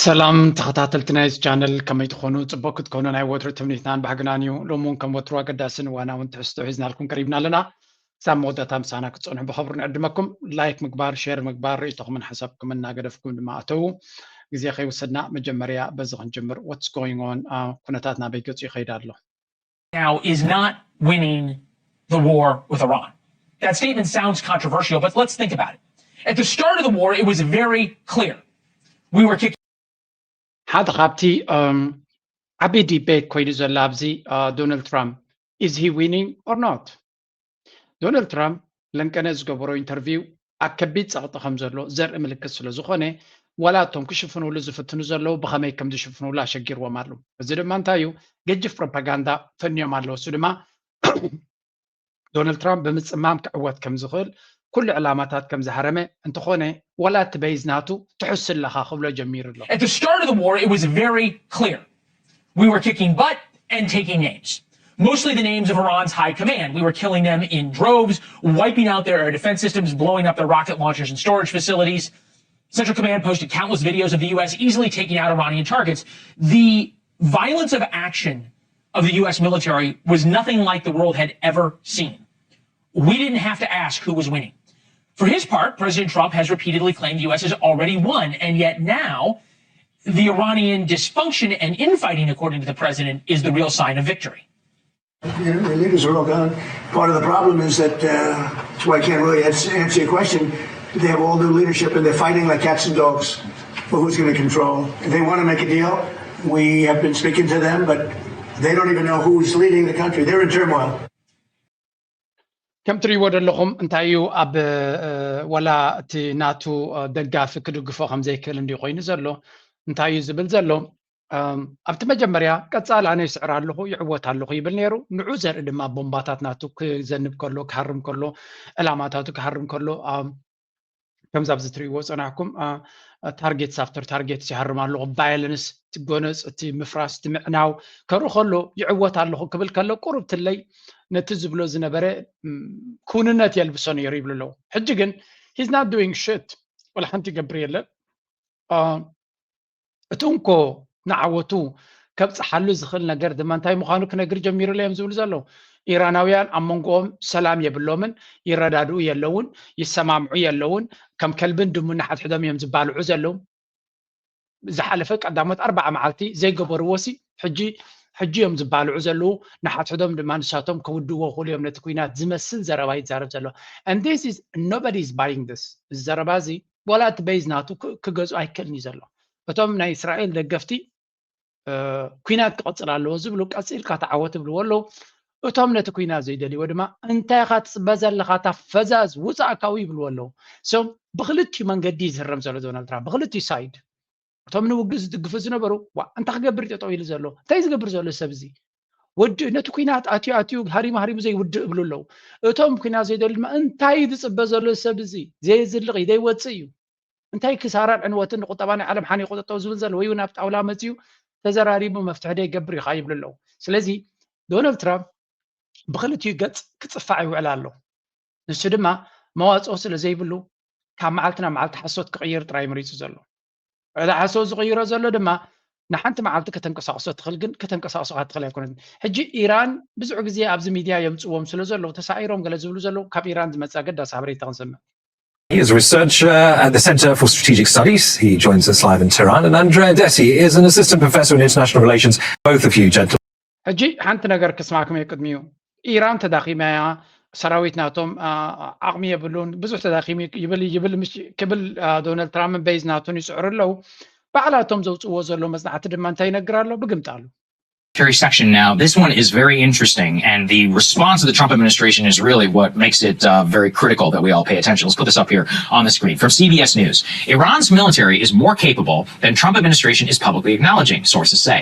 ሰላም ተኸታተልቲ ናይዚ ቻነል፣ ከመይ ትኾኑ? ጽቡቕ ክትኮኑ ናይ ወትሩ ትምኒትናን ባህግናን እዩ። ሎሚ እውን ከም ወትሩ ኣገዳስን እዋናውን ትሕዝቶ ሒዝናልኩም ቀሪብና ኣለና። ክሳብ መወዳእታ ምሳና ክትጸንሑ ብኸብሪ ንዕድመኩም። ላይክ ምግባር፣ ሼር ምግባር፣ ርእይቶኹምን ሓሳብኩምን እናገደፍኩም ድማ ኣተው። ግዜ ከይወሰድና መጀመርያ በዚ ክንጅምር። What's going on? ኩነታት ናበይ ገጹ ይኸይድ ኣሎ? Now is not winning the war with Iran. That statement sounds controversial, but let's think about it. At the start of the war, it was very clear. We were kicking ሓደ ካብቲ ዓቢ ዲቤት ኮይኑ ዘሎ ኣብዚ ዶናልድ ትራምፕ፣ is he winning or not? ዶናልድ ትራምፕ ለንቀነ ዝገበሮ ኢንተርቪው ኣብ ከቢድ ጸቕጢ ከም ዘሎ ዘርኢ ምልክት ስለ ዝኾነ፣ ዋላ እቶም ክሽፍንሉ ዝፍትኑ ዘለዉ ብኸመይ ከም ዝሽፍንሉ ኣሸጊርዎም ኣሎ። እዚ ድማ እንታይ እዩ? ገጅፍ ፕሮፓጋንዳ ፈንዮም ኣለዉ። እሱ ድማ ዶናልድ ትራምፕ ብምጽማም ክዕወት ከም ዝኽእል፣ ኩሉ ዕላማታት ከም ዝሃረመ፣ እንተኾነ ዋላ እቲ በይዝ ናቱ ትሕሱ ኣለኻ ክብሎ ጀሚሩ ኣሎ። At the start of the war, it was very clear. We were kicking butt and taking names. Mostly the names of Iran's high command. We were killing them in droves, wiping out their air defense systems, blowing up their rocket launchers and storage facilities. Central Command posted countless videos of the U S easily taking out Iranian targets. The violence of action of the U S military was nothing like the world had ever seen. We didn't have to ask who was winning. For his part, President Trump has repeatedly claimed the U S has already won, and yet now the Iranian dysfunction and infighting, according to the president, is the real sign of victory. You know, the leaders are all gone. Part of the problem is that uh, that's why I can't really answer, answer your question. They have all new leadership and they're fighting like cats and dogs for who's going to control. If they want to make a deal, we have been speaking to them, but they don't even know who's leading the country. They're in turmoil. ከም ትርእይዎ ዘለኹም እንታይ እዩ ኣብ ዋላ እቲ ናቱ ደጋፊ ክድግፎ ከም ዘይክእል እንዲ ኮይኑ ዘሎ እንታይ እዩ ዝብል ዘሎ ኣብቲ መጀመርያ ቀጻል ኣነ ይስዕር ኣለኹ ይዕወት ኣለኹ ይብል ነይሩ። ንዑ ዘርኢ ድማ ቦምባታት ናቱ ክዘንብ ከሎ ክሃርም ከሎ ዕላማታቱ ክሃርም ከሎ ከምዚ ኣብዚ ትርእይዎ ጸናሕኩም ታርጌትስ ኣፍተር ታርጌትስ ይሃርም ኣለኹ። ቫዮለንስ፣ እቲ ጎነጽ፣ እቲ ምፍራስ፣ እቲ ምዕናው ከርኢ ከሎ ይዕወት ኣለኹ ክብል ከሎ ቁሩብ ትለይ ነቲ ዝብሎ ዝነበረ ክውንነት የልብሶ ነይሩ ይብሉ ኣለዉ። ሕጂ ግን he's not doing shit፣ ወላ ሓንቲ ይገብር የለን። እቲ እንኮ ንዓወቱ ከብጽሓሉ ዝኽእል ነገር ድማ እንታይ ምዃኑ ክነግር ጀሚሩ እዮም ዝብሉ ዘለዉ። ኢራናውያን ኣብ መንጎኦም ሰላም የብሎምን፣ ይረዳድኡ የለውን፣ ይሰማምዑ የለውን፣ ከም ከልብን ድሙን ንሓድሕዶም እዮም ዝባልዑ ዘለዉ። ዝሓለፈ ቀዳሞት ኣርባዓ መዓልቲ ዘይገበርዎ ሲ ሕጂ ሕጂ እዮም ዝባልዑ ዘለዉ። ንሓድሕዶም ድማ ንሳቶም ክውድዎ ክእሉ እዮም ነቲ ኲናት ዝመስል ዘረባ ይዛረብ ዘሎ። And this is nobody is buying this። እዚ ዘረባ እዚ ዋላ እቲ በይዝ ናቱ ክገዝኦ ኣይክእልን እዩ ዘሎ። እቶም ናይ እስራኤል ደገፍቲ ኲናት ክቕጽል ኣለዎ ዝብሉ ቀጺልካ ተዓወት ይብልዎ ኣለዉ። እቶም ነቲ ኲናት ዘይደልይዎ ድማ እንታይ ኢኻ ትጽበ ዘለኻ እታ ፈዛዝ ውጻእ ካብኡ ይብልዎ ኣለዉ። So ብኽልቲኡ መንገዲ እዩ ዝህረም ዘሎ ዶናልድ ትራምፕ ብኽልቲኡ ሳይድ። እቶም ንውግእ ዝድግፉ ዝነበሩ ዋ እንታይ ክገብር እዩ ጠጠው ኢሉ ዘሎ እንታይ ዝገብር ዘሎ ሰብ እዚ ወዲ ነቲ ኲናት ኣትዩ ኣትዩ ሃሪሙ ሃሪሙ ዘይውድእ እብሉ ኣለዉ። እቶም ኲናት ዘይደልዩ ድማ እንታይ እዩ ዝጽበ ዘሎ ሰብ እዚ ዘየዝልቕ እዩ ዘይወጽእ እዩ እንታይ ክሳራን ዕንወትን ንቁጠባ ናይ ዓለም ሓኒቑ ጠጠው ዝብል ዘሎ ወይ እውን ኣብ ጣውላ መፅዩ ተዘራሪቡ መፍትሒ ደይገብር እዩ ከዓ ይብሉ ኣለዉ። ስለዚ ዶናልድ ትራምፕ ብክልቲኡ ገፅ ክፅፋዕ ይውዕል ኣሎ። ንሱ ድማ መዋፅኦ ስለ ዘይብሉ ካብ መዓልቲ ናብ መዓልቲ ሓሶት ክቕይር ጥራይ መሪፁ ዘሎ። እቲ ሓሶት ዝቕይሮ ዘሎ ድማ ንሓንቲ መዓልቲ ከተንቀሳቕሶ ትኽእል ግን ከተንቀሳቕሶ ትኽእል ኣይኮነትን። ሕጂ ኢራን ብዙሕ ግዜ ኣብዚ ሚድያ የምፅዎም ስለ ዘለዉ ተሳዒሮም ገለ ዝብሉ ዘለዉ ካብ ኢራን ዝመፅእ ኣገዳሲ ሓበሬታ ክንሰምዕ። He is a researcher at the Center for Strategic Studies. He joins us live in Tehran. And Andrea Dessy is an assistant professor in international relations. Both of you, gentlemen. ሕጂ ሓንቲ ነገር ክስማዕኩም እየ ቅድሚኡ። ኢራን ተዳኺማ እያ፣ ሰራዊት ናቶም ዓቕሚ የብሉን፣ ብዙሕ ተዳኺሙ ይብል ይብል ክብል ዶናልድ ትራምፕን በይዝ ናቱን ይፅዕሩ ኣለዉ። ባዕላቶም ዘውፅዎ ዘሎ መፅናዕቲ ድማ እንታይ ይነግር ኣሎ? ብግምጣሉ Terry section now. This one is very interesting, and the response of the Trump administration is really what makes it uh, very critical that we all pay attention. Let's put this up here on the screen from C B S News. Iran's military is more capable than Trump administration is publicly acknowledging, sources say.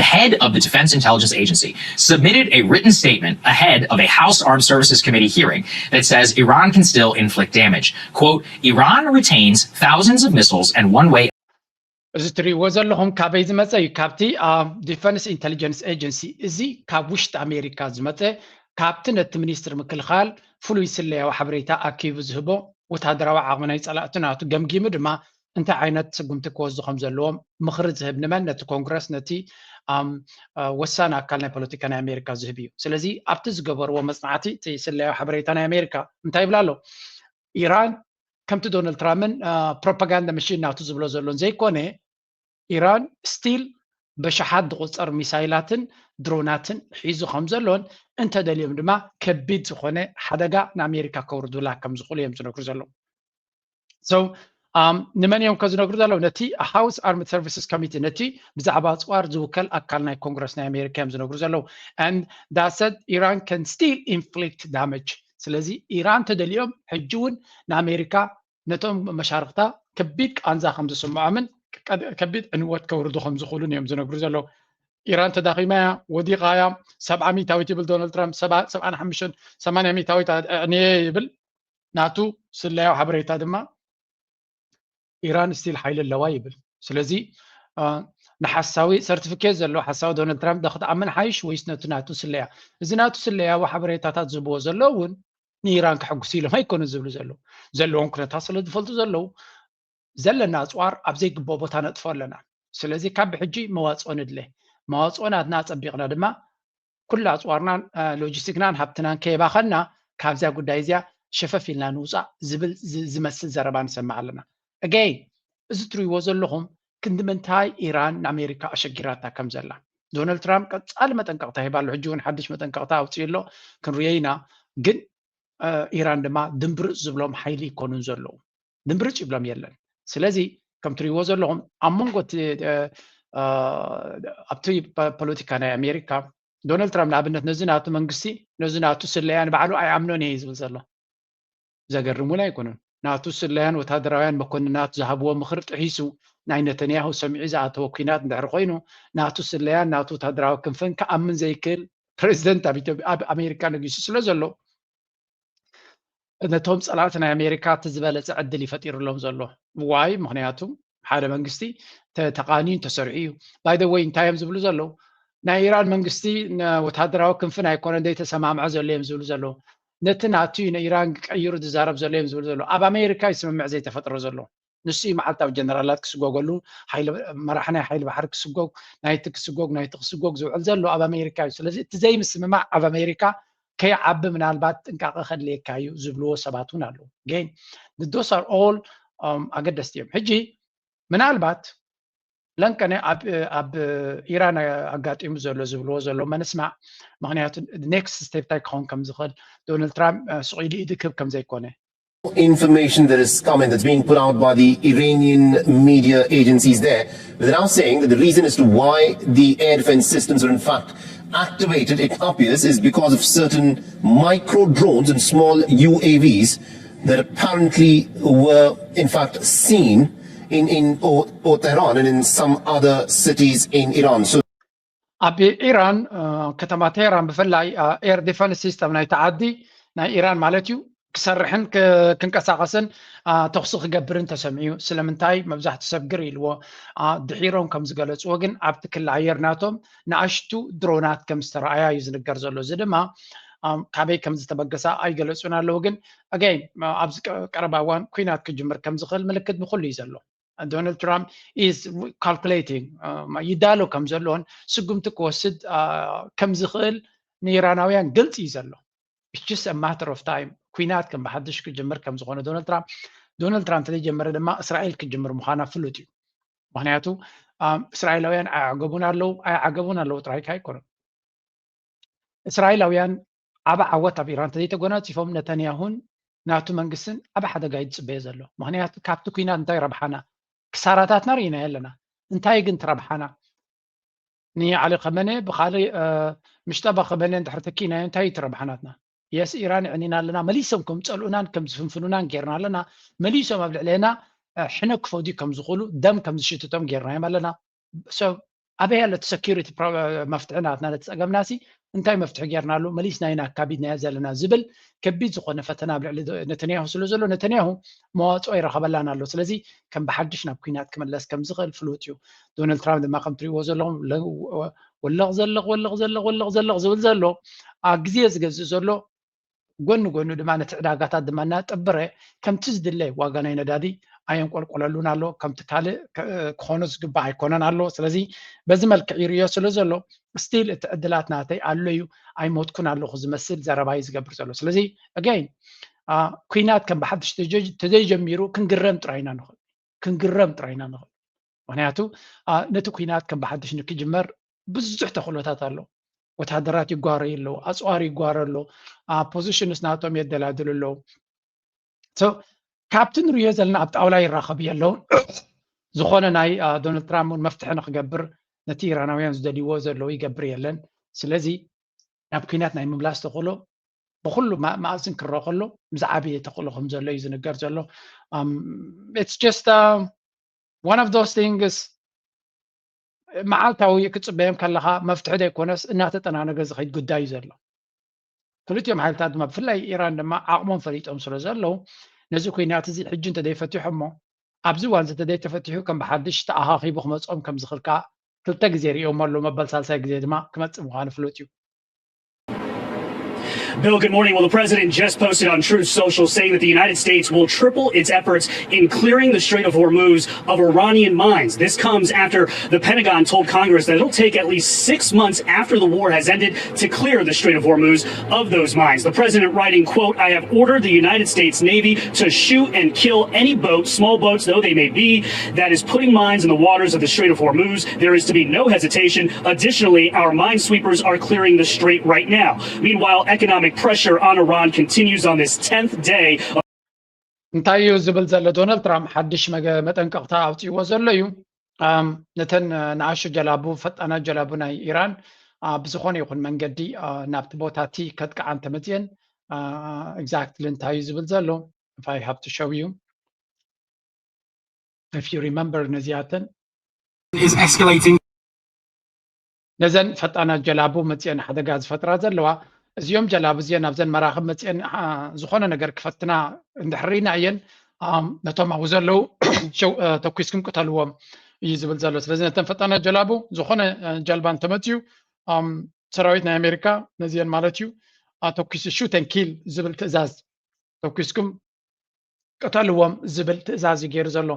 The head of the Defense Intelligence Agency submitted a written statement ahead of a House Armed Services Committee hearing that says Iran can still inflict damage. Quote, Iran retains thousands of missiles and one way እዚ ትሪእዎ ዘለኹም ካበይ ዝመፀ እዩ? ካብቲ ዲፈንስ ኢንቴሊጀንስ ኤጀንሲ፣ እዚ ካብ ውሽጢ ኣሜሪካ ዝመፀ፣ ካብቲ ነቲ ሚኒስትር ምክልኻል ፍሉይ ስለያዊ ሓበሬታ ኣኪቡ ዝህቦ ወታደራዊ ዓቕሚ ናይ ፀላእቱ ናቱ ገምጊሙ ድማ እንታይ ዓይነት ስጉምቲ ክወስዱ ከም ዘለዎም ምኽሪ ዝህብ ንመን? ነቲ ኮንግረስ፣ ነቲ ወሳኒ ኣካል ናይ ፖለቲካ ናይ ኣሜሪካ ዝህብ እዩ። ስለዚ ኣብቲ ዝገበርዎ መፅናዕቲ፣ እቲ ስለያዊ ሓበሬታ ናይ ኣሜሪካ እንታይ ይብል ኣሎ? ኢራን ከምቲ ዶናልድ ትራምፕን ፕሮፓጋንዳ መሽን ናቱ ዝብሎ ዘሎን ዘይኮነ፣ ኢራን ስቲል በሽሓት ዝቁፀር ሚሳይላትን ድሮናትን ሒዙ ከም ዘሎን፣ እንተደልዮም ድማ ከቢድ ዝኾነ ሓደጋ ንኣሜሪካ ከውርዱላ ከም ዝኽእሉ እዮም ዝነግሩ ዘለዉ። So ንመን እዮም ከዝነግሩ ዘለዉ? ነቲ House Armed Services Committee፣ ነቲ ብዛዕባ ኣፅዋር ዝውከል ኣካል ናይ ኮንግረስ ናይ ኣሜሪካ እዮም ዝነግሩ ዘለዉ። And that said, Iran can still inflict damage። ስለዚ ኢራን ተደልዮም ሕጂ እውን ንኣሜሪካ፣ ነቶም መሻርክታ ከቢድ ቃንዛ ከም ዝስምዖምን ከቢድ ዕንወት ከውርዱ ከም ዝኽእሉን እዮም ዝነግሩ ዘለዉ። ኢራን ተዳኺማ እያ፣ ወዲቓ እያ፣ ሰብዓ ሚእታዊት ይብል ዶናልድ ትራምፕ፣ ሰብዓን ሓሙሽተን፣ ሰማንያ ሚእታዊት ኣዕንየ ይብል። ናቱ ስለያዊ ሓበሬታ ድማ ኢራን ስቲል ሓይሊ ኣለዋ ይብል። ስለዚ ንሓሳዊ ሰርቲፊኬት ዘለዎ ሓሳዊ ዶናልድ ትራምፕ ዶ ክትኣምን ሓይሽ ወይስ ነቲ ናቱ ስለያ? እዚ ናቱ ስለያዊ ሓበሬታታት ዝህብዎ ዘለዉ እውን ንኢራን ከሐጉሱ ኢሎም ኣይኮኑን ዝብሉ ዘለዉ። ዘለዎም ኩነታት ስለ ዝፈልጡ ዘለዉ፣ ዘለና ኣፅዋር ኣብ ዘይግብኦ ቦታ ነጥፎ ኣለና። ስለዚ ካብ ብሕጂ መዋፅኦ ንድለ። መዋፅኦ ናትና ኣፀቢቕና ድማ ኩሉ ኣፅዋርናን ሎጂስቲክናን ሃብትናን ከየባኸና ካብዚያ ጉዳይ እዚያ ሸፈፍ ኢልና ንውፃእ ዝብል ዝመስል ዘረባ ንሰምዕ ኣለና። ኣገይ እዚ ትሪእዎ ዘለኹም ክንዲ ምንታይ ኢራን ንኣሜሪካ ኣሸጊራታ ከም ዘላ ዶናልድ ትራምፕ ቀፃሊ መጠንቀቕታ ሂባ ኣሎ። ሕጂ እውን ሓድሽ መጠንቀቕታ ኣውፅኡ ኣሎ፣ ክንሪኦ ኢና። ግን ኢራን ድማ ድንብርፅ ዝብሎም ሓይሊ ይኮኑን ዘለዉ። ድንብርፅ ይብሎም የለን። ስለዚ ከም ትሪእዎ ዘለኹም ኣብ መንጎ ኣብቲ ፖለቲካ ናይ ኣሜሪካ ዶናልድ ትራምፕ ንኣብነት ነዚ ናቱ መንግስቲ ነዚ ናቱ ስለያ ንባዕሉ ኣይኣምኖን እየ ዝብል ዘሎ። ዘገርም እውን ኣይኮነን። ናቱ ስለያን ወታደራውያን መኮንናት ዝሃብዎ ምኽሪ ጥሒሱ ናይ ነተንያሁ ሰሚዑ ዝኣተወ ኲናት እንድሕር ኮይኑ ናቱ ስለያን ናቱ ወታደራዊ ክንፍን ክኣምን ዘይክእል ፕሬዚደንት ኣብ ኣሜሪካ ነጊሱ ስለ ዘሎ ነቶም ፀላእቲ ናይ ኣሜሪካ እቲ ዝበለፀ ዕድል ይፈጢሩሎም ዘሎ። ዋይ ምክንያቱ ሓደ መንግስቲ ተቃንዩ ተሰሪሑ እዩ። By the way እንታይ እዮም ዝብሉ ዘለዉ? ናይ ኢራን መንግስቲ ወታደራዊ ክንፍን ኣይኮነ ዘይተሰማምዐ ዘሎ እዮም ዝብሉ ዘለዉ። ነቲ ናቱ እዩ ንኢራን ቀይሩ ዝዛረብ ዘሎ እዮም ዝብሉ ዘለዉ። ኣብ ኣሜሪካ እዩ ስምምዕ ዘይተፈጥረ ዘሎ። ንሱ እዩ መዓልታዊ ጀነራላት ክስጎገሉ፣ መራሕ ናይ ሓይሊ ባሕሪ ክስጎግ፣ ናይቲ ክስጎግ ናይቲ ክስጎግ ዝውዕል ዘሎ ኣብ ኣሜሪካ እዩ። ስለዚ እቲ ዘይምስምማዕ ኣብ ኣሜሪካ ከይዓቢ ምናልባት ጥንቃቐ ከድልየካ እዩ ዝብልዎ ሰባት እውን ኣለዉ። Again those are all ኣገደስቲ እዮም። ሕጂ ምናልባት ለንቀነ ኣብ ኢራን ኣጋጢሙ ዘሎ ዝብልዎ ዘሎ መንስማዕ። ምክንያቱ ኔክስት ስቴፕ እንታይ ክኸውን ከም ዝኽእል ዶናልድ ትራምፕ ስቕ ኢሉ ኢዱ ክህብ ከም ዘይኮነ information that is coming that's being put out by the Iranian media agencies there. They're now saying that the reason as to why the air defense systems are in fact activated, it appears, is because of certain micro drones and small U A Vs that apparently were in fact seen in, in or, or Tehran and in some other cities in Iran. So ኣብ ኢራን ከተማ ቴህራን ብፍላይ air defense system ናይቲ ዓዲ ናይ ኢራን ማለት እዩ ክሰርሕን ክንቀሳቀስን ተኩሲ ክገብርን ተሰሚዑ። ስለምንታይ መብዛሕትኡ ሰብ ግር ኢልዎ። ድሒሮም ከም ዝገለፅዎ ግን ኣብቲ ክሊ ኣየር ናቶም ንኣሽቱ ድሮናት ከም ዝተረኣያ እዩ ዝንገር ዘሎ። እዚ ድማ ካበይ ከም ዝተበገሳ ኣይገለፁን ኣለዉ። ግን ኣገይ ኣብዚ ቀረባ እዋን ኩናት ክጅምር ከም ዝኽእል ምልክት ብኩሉ እዩ ዘሎ። ዶናልድ ትራምፕ is calculating ይዳሎ ከም ዘሎን ስጉምቲ ክወስድ ከም ዝኽእል ንኢራናውያን ግልፂ እዩ ዘሎ። It's just a matter of time ኩናት ከም ብሓድሽ ክጅምር ከም ዝኾነ ዶናልድ ትራምፕ ዶናልድ ትራምፕ ተዘይጀመረ ድማ እስራኤል ክጅምር ምዃና ፍሉጥ እዩ። ምክንያቱ እስራኤላውያን ኣይዓገቡን ኣለዉ ኣይዓገቡን ኣለዉ ጥራይካ ኣይኮኑን። እስራኤላውያን ዓቢ ዓወት ኣብ ኢራን እንተዘይተጎናፂፎም ነተንያሁን ናቱ መንግስትን ዓቢ ሓደጋ እዩ ዝፅበዮ ዘሎ። ምክንያቱ ካብቲ ኩናት እንታይ ረብሓና? ክሳራታትና ርኢናዮ ኣለና። እንታይ ግን ትረብሓና? ንዓሊ ከመነ ብካልእ ምሽጠባ ከመነ እንድሕር ተኪእናዮ እንታይ እዩ ትረብሓናትና? የስ ኢራን የዕኒና ኣለና። መሊሶም ከም ዝፀልኡናን ከም ዝፍንፍኑናን ጌርና ኣለና። መሊሶም ኣብ ልዕሌና ሕነ ክፈድዩ ከም ዝኽእሉ ደም ከም ዝሽትቶም ጌርናዮም ኣለና። ኣበይ ኣሎ እቲ ሰኪሪቲ መፍትሒ ናትና ነቲ ፀገምና ሲ እንታይ መፍትሒ ጌርናሉ መሊስና ኢና ኣካቢድናዮ ዘለና ዝብል ከቢድ ዝኾነ ፈተና ኣብ ልዕሊ ነተንያሁ ስለ ዘሎ ነተንያሁ መዋፅኦ ይረኸበላን ኣሎ። ስለዚ ከም ብሓድሽ ናብ ኩናት ክምለስ ከም ዝኽእል ፍሉጥ እዩ። ዶናልድ ትራምፕ ድማ ከም ትሪእዎ ዘለኹም ወለቕ ዘለቕ ወለቕ ዘለቕ ወለቕ ዘለቕ ዝብል ዘሎ ኣብ ግዜ ዝገዝእ ዘሎ ጎኒ ጎኑ ድማ ነቲ ዕዳጋታት ድማ እናጠበረ ከምቲ ዝድለ ዋጋ ናይ ነዳዲ ኣየንቆልቆለሉን ኣሎ፣ ከምቲ ካልእ ክኾኖ ዝግባእ ኣይኮነን ኣሎ። ስለዚ በዚ መልክዕ ይርዮ ስለ ዘሎ ስቲል እቲ ዕድላት ናተይ ኣሎ እዩ፣ ኣይሞትኩን ኣለኹ ዝመስል ዘረባ እዩ ዝገብር ዘሎ። ስለዚ ኣገይን ኩናት ከም ብሓድሽ ተዘይጀሚሩ ክንግረም ጥራይ ኢና ንኽእል፣ ክንግረም ጥራይ ኢና ንኽእል። ምክንያቱ ነቲ ኩናት ከም ብሓድሽ ንክጅመር ብዙሕ ተኽእሎታት ኣሎ። ወታደራት ይጓረዩ ኣለዉ፣ ኣፅዋር ይጓረ ኣሎ፣ ፖዚሽንስ ናቶም የደላድሉ ኣለዉ። ካብቲ ንሪዮ ዘለና ኣብ ጣውላ ይራኸቡ ኣለውን። ዝኾነ ናይ ዶናልድ ትራምፕ እውን መፍትሒ ንክገብር ነቲ ኢራናውያን ዝደልይዎ ዘለዉ ይገብር የለን። ስለዚ ናብ ኩናት ናይ ምምላስ ተኽእሎ ብኩሉ መኣዝን ክረአ ከሎ ዝዓበየ ተኽእሎ ከም ዘሎ እዩ ዝንገር ዘሎ። It's just one of those things። መዓልታዊ ክፅበዮም ከለካ መፍትሒ ዘይኮነስ እናተጠናነገ ዝኸይድ ጉዳይ እዩ ዘሎ። ክልቲኦም ሓይልታት ድማ ብፍላይ ኢራን ድማ ዓቕሞም ፈሊጦም ስለ ዘለዉ ነዚ ኩናት እዚ ሕጂ እንተዘይፈቲሖሞ ኣብዚ እዋን እዚ እንተዘይተፈቲሑ ከም ብሓድሽ ተኣኻኺቡ ክመፅኦም ከም ዝኽእል ከዓ ክልተ ግዜ ሪኦም ኣለዉ። መበል ሳልሳይ ግዜ ድማ ክመፅእ ምዃኑ ፍሉጥ እዩ። Bill, good morning. Well, the president just posted on Truth Social saying that the United States will triple its efforts in clearing the Strait of Hormuz of Iranian mines. This comes after the Pentagon told Congress that it'll take at least six months after the war has ended to clear the Strait of Hormuz of those mines. The president writing, quote, "I have ordered the United States Navy to shoot and kill any boat, small boats though they may be, that is putting mines in the waters of the Strait of Hormuz. There is to be no hesitation. Additionally, our minesweepers are clearing the strait right now." Meanwhile, economic pressure on Iran continues on this tenth day. እንታይ እዩ ዝብል ዘሎ ዶናልድ ትራምፕ ሓድሽ መጠንቀቕታ ኣውፅእዎ ዘሎ እዩ። ነተን ንኣሹ ጀላቡ ፈጣናት ጀላቡ ናይ ኢራን ብዝኾነ ይኹን መንገዲ ናብቲ ቦታ እቲ ከጥቅዓ እንተመፅየን exactly እንታይ እዩ ዝብል ዘሎ if I have to show you if you remember ነዚኣተን ነዘን ፈጣናት ጀላቡ መፅአን ሓደጋ ዝፈጥራ ዘለዋ እዚኦም ጀላቡ እዚአን ኣብዘን መራኽብ መፅአን ዝኾነ ነገር ክፈትና እንድሕር ኢና እየን ነቶም ኣብኡ ዘለዉ ተኩስኩም ቅተልዎም እዩ ዝብል ዘሎ። ስለዚ ነተን ፈጣናት ጀላቡ ዝኾነ ጀልባ እንተመፅዩ ሰራዊት ናይ ኣሜሪካ ነዚአን ማለት እዩ ኣተኩሱ shoot and kill ዝብል ትእዛዝ ተኩስኩም ቅተልዎም ዝብል ትእዛዝ እዩ ገይሩ ዘሎ።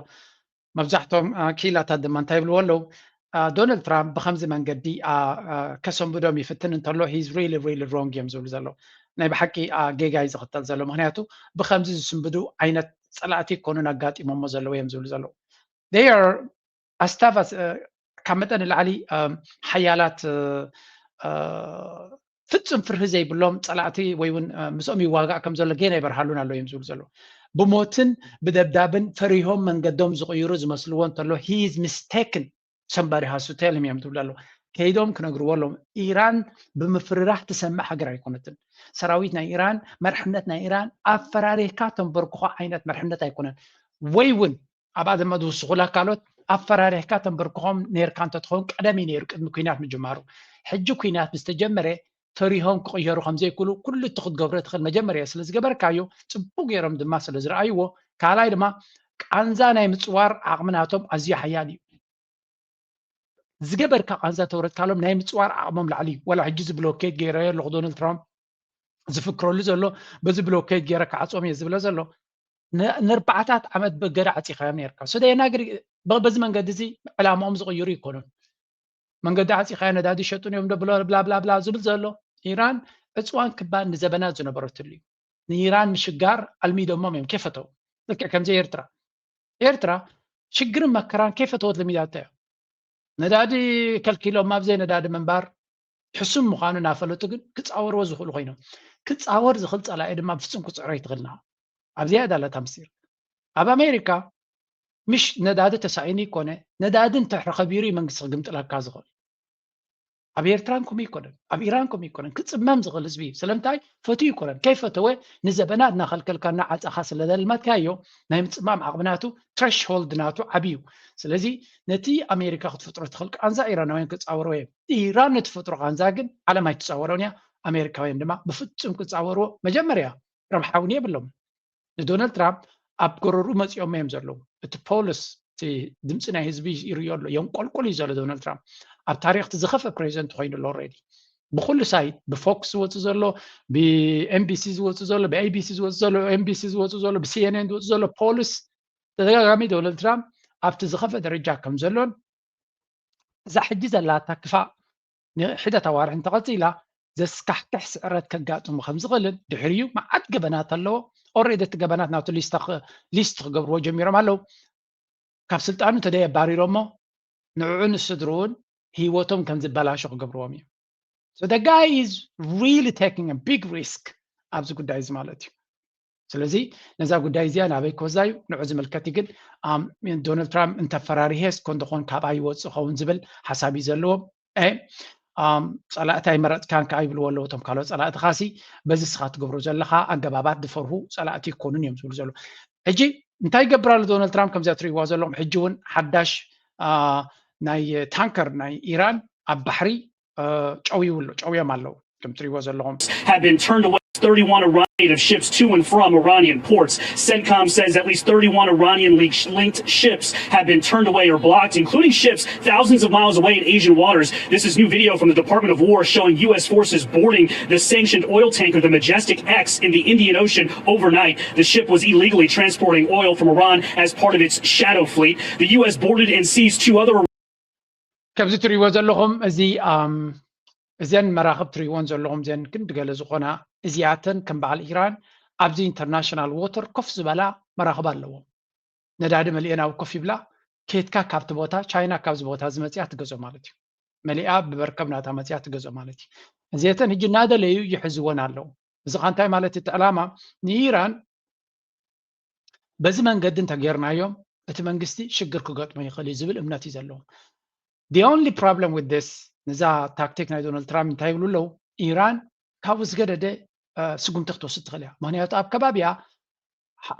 መብዛሕቶም ክኢላታት ድማ እንታይ ይብልዎ ኣለዉ? ዶናልድ ትራምፕ ብከምዚ መንገዲ ከሰንብዶም ይፍትን እንተሎ he's really really wrong እዮም ዝብሉ ዘለዉ። ናይ ብሓቂ ጌጋ እዩ ዝኽተል ዘሎ። ምክንያቱ ብከምዚ ዝስንብዱ ዓይነት ፀላእቲ ይኮኑን ኣጋጢሞሞ ዘለዉ እዮም ዝብሉ ዘለዉ። They are as tough as ካብ መጠን ንላዕሊ ሓያላት ፍጹም ፍርሂ ዘይብሎም ጸላእቲ ወይ እውን ምስኦም ይዋጋእ ከም ዘሎ ጌና ይበርሃሉን ኣሎ እዮም ዝብሉ ዘለዉ። ብሞትን ብደብዳብን ፈሪሆም መንገዶም ዝቕይሩ ዝመስልዎ እንተሎ he is mistaken somebody has to tell him እዮም ትብሉ ኣለዉ። ከይዶም ክነግርዎ ኣለዎም። ኢራን ብምፍርራህ ትሰምዕ ሃገር ኣይኮነትን። ሰራዊት ናይ ኢራን መርሕነት ናይ ኢራን ኣፈራሪህካ ተንበርክኾ ዓይነት መርሕነት ኣይኮነን። ወይ እውን ኣብኣ ድማ ዝውስኹላ ካልኦት ኣፈራሪሕካ ተንበርክኾም ነይርካ እንተትኸውን ቀደም እዩ ነይሩ ቅድሚ ኩናት ምጅማሩ። ሕጂ ኩናት ምስ ተጀመረ ፈሪሆም ክቕየሩ ከም ዘይክእሉ ኩሉ እቲ ክትገብሮ ትኽእል መጀመርያ ስለ ዝገበርካዮ ጽቡቕ ገይሮም ድማ ስለ ዝረኣይዎ ካልኣይ ድማ ቃንዛ ናይ ምጽዋር ዓቕሚ ናቶም ኣዝዩ ሓያል እዩ። ዝገበርካ ቃንዛ ተወረድካሎም ናይ ምጽዋር ዓቕሞም ላዕሊ እዩ። ዋላ ሕጂ እዚ ብሎኬድ ገይረዮ ኣለኹ ዶናልድ ትራምፕ ዝፍክረሉ ዘሎ በዚ ብሎኬድ ገይረ ክዓጽዎም እየ ዝብሎ ዘሎ ንኣርባዕታት ዓመት በገዳ ዓፂኻዮም ነርካ። So they are not በዚ መንገዲ እዚ ዕላማኦም ዝቕይሩ ይኮኑን። መንገዲ ዓፂኻዮ ነዳዲ ይሸጡን እዮም ዶ ብላ ብላ ብላ ዝብል ዘሎ ኢራን ዕፅዋን ክባን ንዘበናት ዝነበረትሉ እዩ። ንኢራን ምሽጋር ኣልሚዶሞም እዮም ከይፈተው። ልክዕ ከምዚ ኤርትራ ኤርትራ ሽግርን መከራን ከይፈተወት ለሚዳቶ እያ። ነዳዲ ከልኪሎም ኣብ ዘይነዳዲ ምንባር ሕሱም ምዃኑ እናፈለጡ ግን ክፃወርዎ ዝኽእሉ ኮይኖም ክፃወር ዝኽእል ፀላኢ ድማ ብፍፁም ክፅዕሮ ኣይትኽእልና። ኣብዚኣ እያ ዳላታ ምስጢር። ኣብ ኣሜሪካ ምሽ ነዳዲ ተሳኢኑ ይኮነ ነዳዲ እንተ ከቢሩ እዩ መንግስቲ ክግምጥለካ ዝኽእል። ኣብ ኤርትራን ከምኡ ይኮነን ኣብ ኢራን ከምኡ ይኮነን ክፅመም ዝኽእል ህዝቢ እዩ። ስለምንታይ ፈትዩ ይኮነን ከይፈተወ ንዘበናት እናኸልከልካ እናዓፃኻ ስለዘልመድካዮ ናይ ምፅማም ዓቕሚ ናቱ ትረሽሆልድ ናቱ ዓብዩ። ስለዚ ነቲ ኣሜሪካ ክትፈጥሮ ትኽእል ቃንዛ ኢራናውያን ክፃወርዎ እዮም። ኢራን ንትፈጥሮ ቃንዛ ግን ዓለም ኣይትፃወሮን እያ። ኣሜሪካውያን ድማ ብፍፁም ክፃወርዎ መጀመርያ ረብሓ እውን የብሎም። ንዶናልድ ትራምፕ ኣብ ጎረርኡ መፂኦም እዮም ዘለዉ። እቲ ፖልስ እቲ ድምፂ ናይ ህዝቢ ይርእዮ ኣሎ የንቆልቁል እዩ ዘሎ ዶናልድ ትራምፕ ኣብ ታሪክ እቲ ዝኸፍአ ፕሬዚደንት ኮይኑ ኣሎ ኦልሬዲ። ብኩሉ ሳይት ብፎክስ ዝወፅእ ዘሎ ብኤምቢሲ ዝወፅእ ዘሎ ብኤቢሲ ዝወፅእ ዘሎ ኤምቢሲ ዝወፅእ ዘሎ ብሲኤንኤን ዝወፅእ ዘሎ ፖልስ ተደጋጋሚ ዶናልድ ትራምፕ ኣብቲ ዝኸፈ ደረጃ ከም ዘሎን እዛ ሕጂ ዘላታ ክፋእ ንሕደት ኣዋርሕ እንተቐፂላ ዘስካሕክሕ ስዕረት ከጋጥሙ ከም ዝኽእልን ድሕሪኡ መዓት ገበናት ኣለዎ ኦሬዲ እቲ ገበናት ናቱ ሊስት ክገብርዎ ጀሚሮም ኣለዉ ካብ ስልጣኑ ተደይ ኣባሪሮሞ ንዕዑ ንስድርኡን ህይወቶም ከም ዝበላሾ ክገብርዎም እዩ so the guy is really taking a big risk ኣብዚ ጉዳይ እዚ ማለት እዩ ስለዚ ነዛ ጉዳይ እዚኣ ናበይ ክወዛ እዩ ንዑ ዝምልከት ግን ዶናልድ ትራምፕ እንተፈራሪሄስ ኮንደኾን ካብኣ ይወፅእ ኸውን ዝብል ሓሳብ እዩ ዘለዎ ፀላእቲ ኣይመረፅካን ከዓ ይብልዎ ኣለዉ እቶም ካልኦት ፀላእትኻ ሲ በዚ ስኻ ትገብሮ ዘለኻ ኣገባባት ዝፈርሁ ፀላእቲ ይኮኑን እዮም ዝብሉ ዘለዉ ሕጂ እንታይ ይገብር ኣሎ ዶናልድ ትራምፕ ከምዚኣ ትርእይዋ ዘለኹም ሕጂ እውን ሓዳሽ ናይ ታንከር ናይ ኢራን ኣብ ባሕሪ ጨውዩ ኣሎ ጨውዮም ኣለዉ ከም ትርእይዎ ዘለኹም have been turned away thirty-one Iranian of ships to and from Iranian ports. CENTCOM says at least thirty-one Iranian linked ships have been turned away or blocked, including ships thousands of miles away in Asian waters. This is new video from the Department of War showing U S forces boarding the sanctioned oil tanker, the Majestic X, in the Indian Ocean overnight. The ship was illegally transporting oil from Iran as part of its shadow fleet. The U S boarded and seized two other ከምዚ ትርእይዎ ዘለኹም እዚ እዘን መራኽብ ትርእይዎን ዘለኹም እዘን ክንዲ ገለ ዝኾና እዚኣተን ከም በዓል ኢራን ኣብዚ ኢንተርናሽናል ዎተር ኮፍ ዝበላ መራኽብ ኣለዎም ነዳዲ መሊአን ኣብ ኮፍ ይብላ ከየትካ ካብቲ ቦታ ቻይና ካብዚ ቦታ ዝመፅያ ትገዞ ማለት እዩ መሊኣ ብመርከብ ናታ መፅያ ትገዞ ማለት እዩ እዚአተን ሕጂ እናደለዩ ይሕዝወን ኣለዉ እዚ ካ እንታይ ማለት እቲ ዕላማ ንኢራን በዚ መንገዲ እንተጌርናዮም እቲ መንግስቲ ሽግር ክገጥሞ ይኽእል እዩ ዝብል እምነት እዩ ዘለዎም the only problem with this ነዛ ታክቲክ ናይ ዶናልድ ትራምፕ እንታይ ይብሉ ኣለዉ ኢራን ካብኡ ዝገደደ ስጉምቲ ክትወስድ ትኽእል እያ ምክንያቱ ኣብ ከባቢያ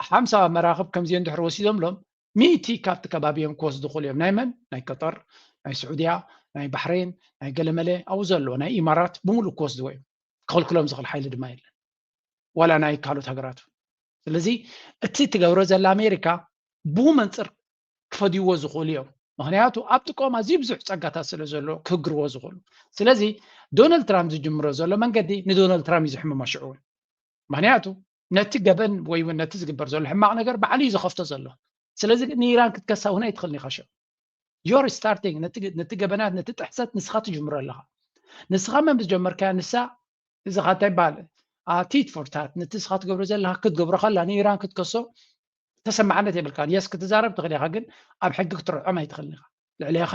ሓምሳ መራኽብ ከምዚኦ እንድሕር ወሲዶምሎም ሚእቲ ካብቲ ከባቢ እዮም ክወስዱ ክእሉ እዮም ናይ መን ናይ ቀጠር ናይ ስዑድያ ናይ ባሕሬን ናይ ገለመለ ኣብኡ ዘሎ ናይ ኢማራት ብምሉእ ክወስድዎ እዮም ክኽልክሎም ዝኽእል ሓይሊ ድማ የለን ዋላ ናይ ካልኦት ሃገራት ስለዚ እቲ ትገብሮ ዘላ ኣሜሪካ ብኡ መንፅር ክፈድይዎ ዝኽእሉ እዮም ምክንያቱ ኣብ ጥቆም ኣዝዩ ብዙሕ ፀጋታት ስለ ዘሎ ክህግርዎ ዝኽእሉ ስለዚ ዶናልድ ትራምፕ ዝጅምሮ ዘሎ መንገዲ ንዶናልድ ትራምፕ እዩ ዝሕምሞ ሽዑ እውን ምክንያቱ ነቲ ገበን ወይ እውን ነቲ ዝግበር ዘሎ ሕማቕ ነገር ባዕሉ እዩ ዝኸፍቶ ዘሎ ስለዚ ንኢራን ክትከሳ እውን ኣይትኽእልን ኢኻ ሽዑ you're starting ነቲ ገበናት ነቲ ጥሕሰት ንስኻ ትጅምሮ ኣለኻ ንስኻ መን ዝጀመርካያ ንሳ እዚ ኻታ ይበሃል tit for tat ነቲ ንስኻ ትገብሮ ዘለኻ ክትገብሮ ከላ ንኢራን ክትከሶ ተሰማዕነት የብልካን yes ክትዛረብ ትኽእል ኢኻ ግን ኣብ ሕጊ ክትርዖም ኣይትኽእልን ኢኻ ልዕሌኻ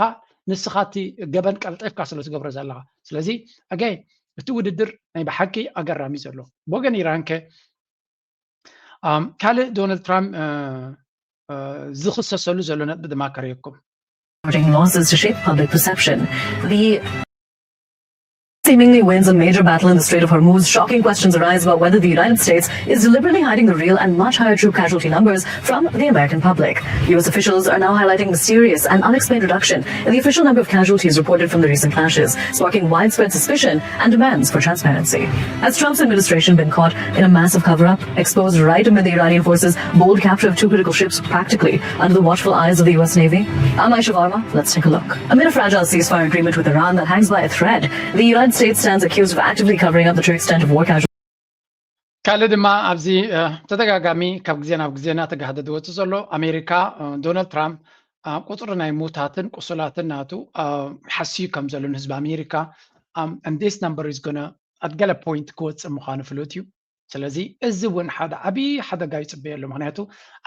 ንስኻ እቲ ገበን ቀልጢፍካ ስለ ትገብሮ ዘለኻ ስለዚ ኣገይ እቲ ውድድር ናይ ብሓቂ ኣገራሚ ዘሎ ብወገን ኢራን ከ ካልእ ዶናልድ ትራምፕ ዝኽሰሰሉ ዘሎ ነጥቢ ድማ ከርእየኩም Charging losses to shape public perception. The seemingly wins a major battle in the Strait of Hormuz, shocking questions arise about whether the United States is deliberately hiding the real and much higher troop casualty numbers from the American public. U S officials are now highlighting mysterious and unexplained reduction in the official number of casualties reported from the recent clashes, sparking widespread suspicion and demands for transparency. Has Trump's administration been caught in a massive cover-up, exposed right amid the Iranian forces' bold capture of two critical ships practically under the watchful eyes of the U S Navy? I'm Aisha Varma. Let's take a look. Amid a fragile ceasefire agreement with Iran that hangs by a thread, the United States stands accused of actively covering up the true extent of war casualties. ካልእ ድማ ኣብዚ ተደጋጋሚ ካብ ግዜ ናብ ግዜ እናተጋህደ ዝወፅእ ዘሎ ኣሜሪካ ዶናልድ ትራምፕ ቁፅሪ ናይ ሙታትን ቁሱላትን ናቱ ሓስዩ ከም ዘሎ ንህዝቢ ኣሜሪካ and this number is gonna at ገለ point ክወፅእ ምዃኑ ፍሉጥ እዩ ስለዚ እዚ እውን ሓደ ዓብዪ ሓደጋ ይፅበየሉ ምክንያቱ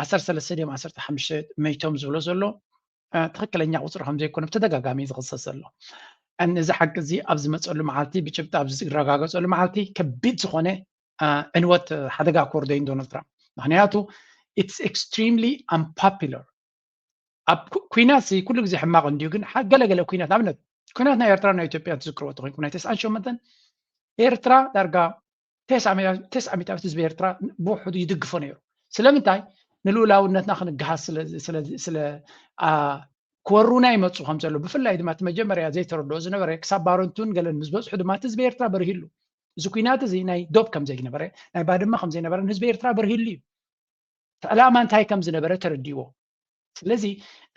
ዓሰርተ ሰለስተ ድዮም ዓሰርተ ሓሙሽተ መይቶም ዝብሎ ዘሎ ትኽክለኛ ቁፅሪ ከም ዘይኮነ ብተደጋጋሚ ዝኽሰስ ዘሎ እዚ ሓቂ እዚ ኣብ ዝመፀሉ መዓልቲ ብጭብጢ ኣብ ዝረጋገፀሉ መዓልቲ ከቢድ ዝኾነ ዕንወት ሓደጋ ክወርዶ እዩ ዶናልድ ትራምፕ ምክንያቱ it's extremely unpopular ኣብ ኩናት ኩሉ ግዜ ሕማቕ እንድዩ ግን ገለገለ ኩናት ኣብነት ኩናት ናይ ኤርትራ ናይ ኢትዮጵያ ትዝክርዎ ተኮይንኩም ናይ ተስዓን ሸመንተን ኤርትራ ዳርጋ ተስዓ ሚእታዊት ህዝቢ ኤርትራ ብውሕዱ ይድግፎ ነይሩ ስለምንታይ ንልኡላውነትና ክንግሃስ ስለ ክወሩና ይመፁ ከም ዘሎ ብፍላይ ድማ እቲ መጀመርያ ዘይተረድኦ ዝነበረ ክሳብ ባረንቱን ገለን ምስ በፅሑ ድማ እቲ ህዝቢ ኤርትራ በርሂሉ እዚ ኩናት እዚ ናይ ዶብ ከም ዘይነበረ ናይ ባድመ ከም ዘይነበረ ንህዝቢ ኤርትራ በርሂሉ እዩ እቲ ዕላማ እንታይ ከም ዝነበረ ተረዲዎ ስለዚ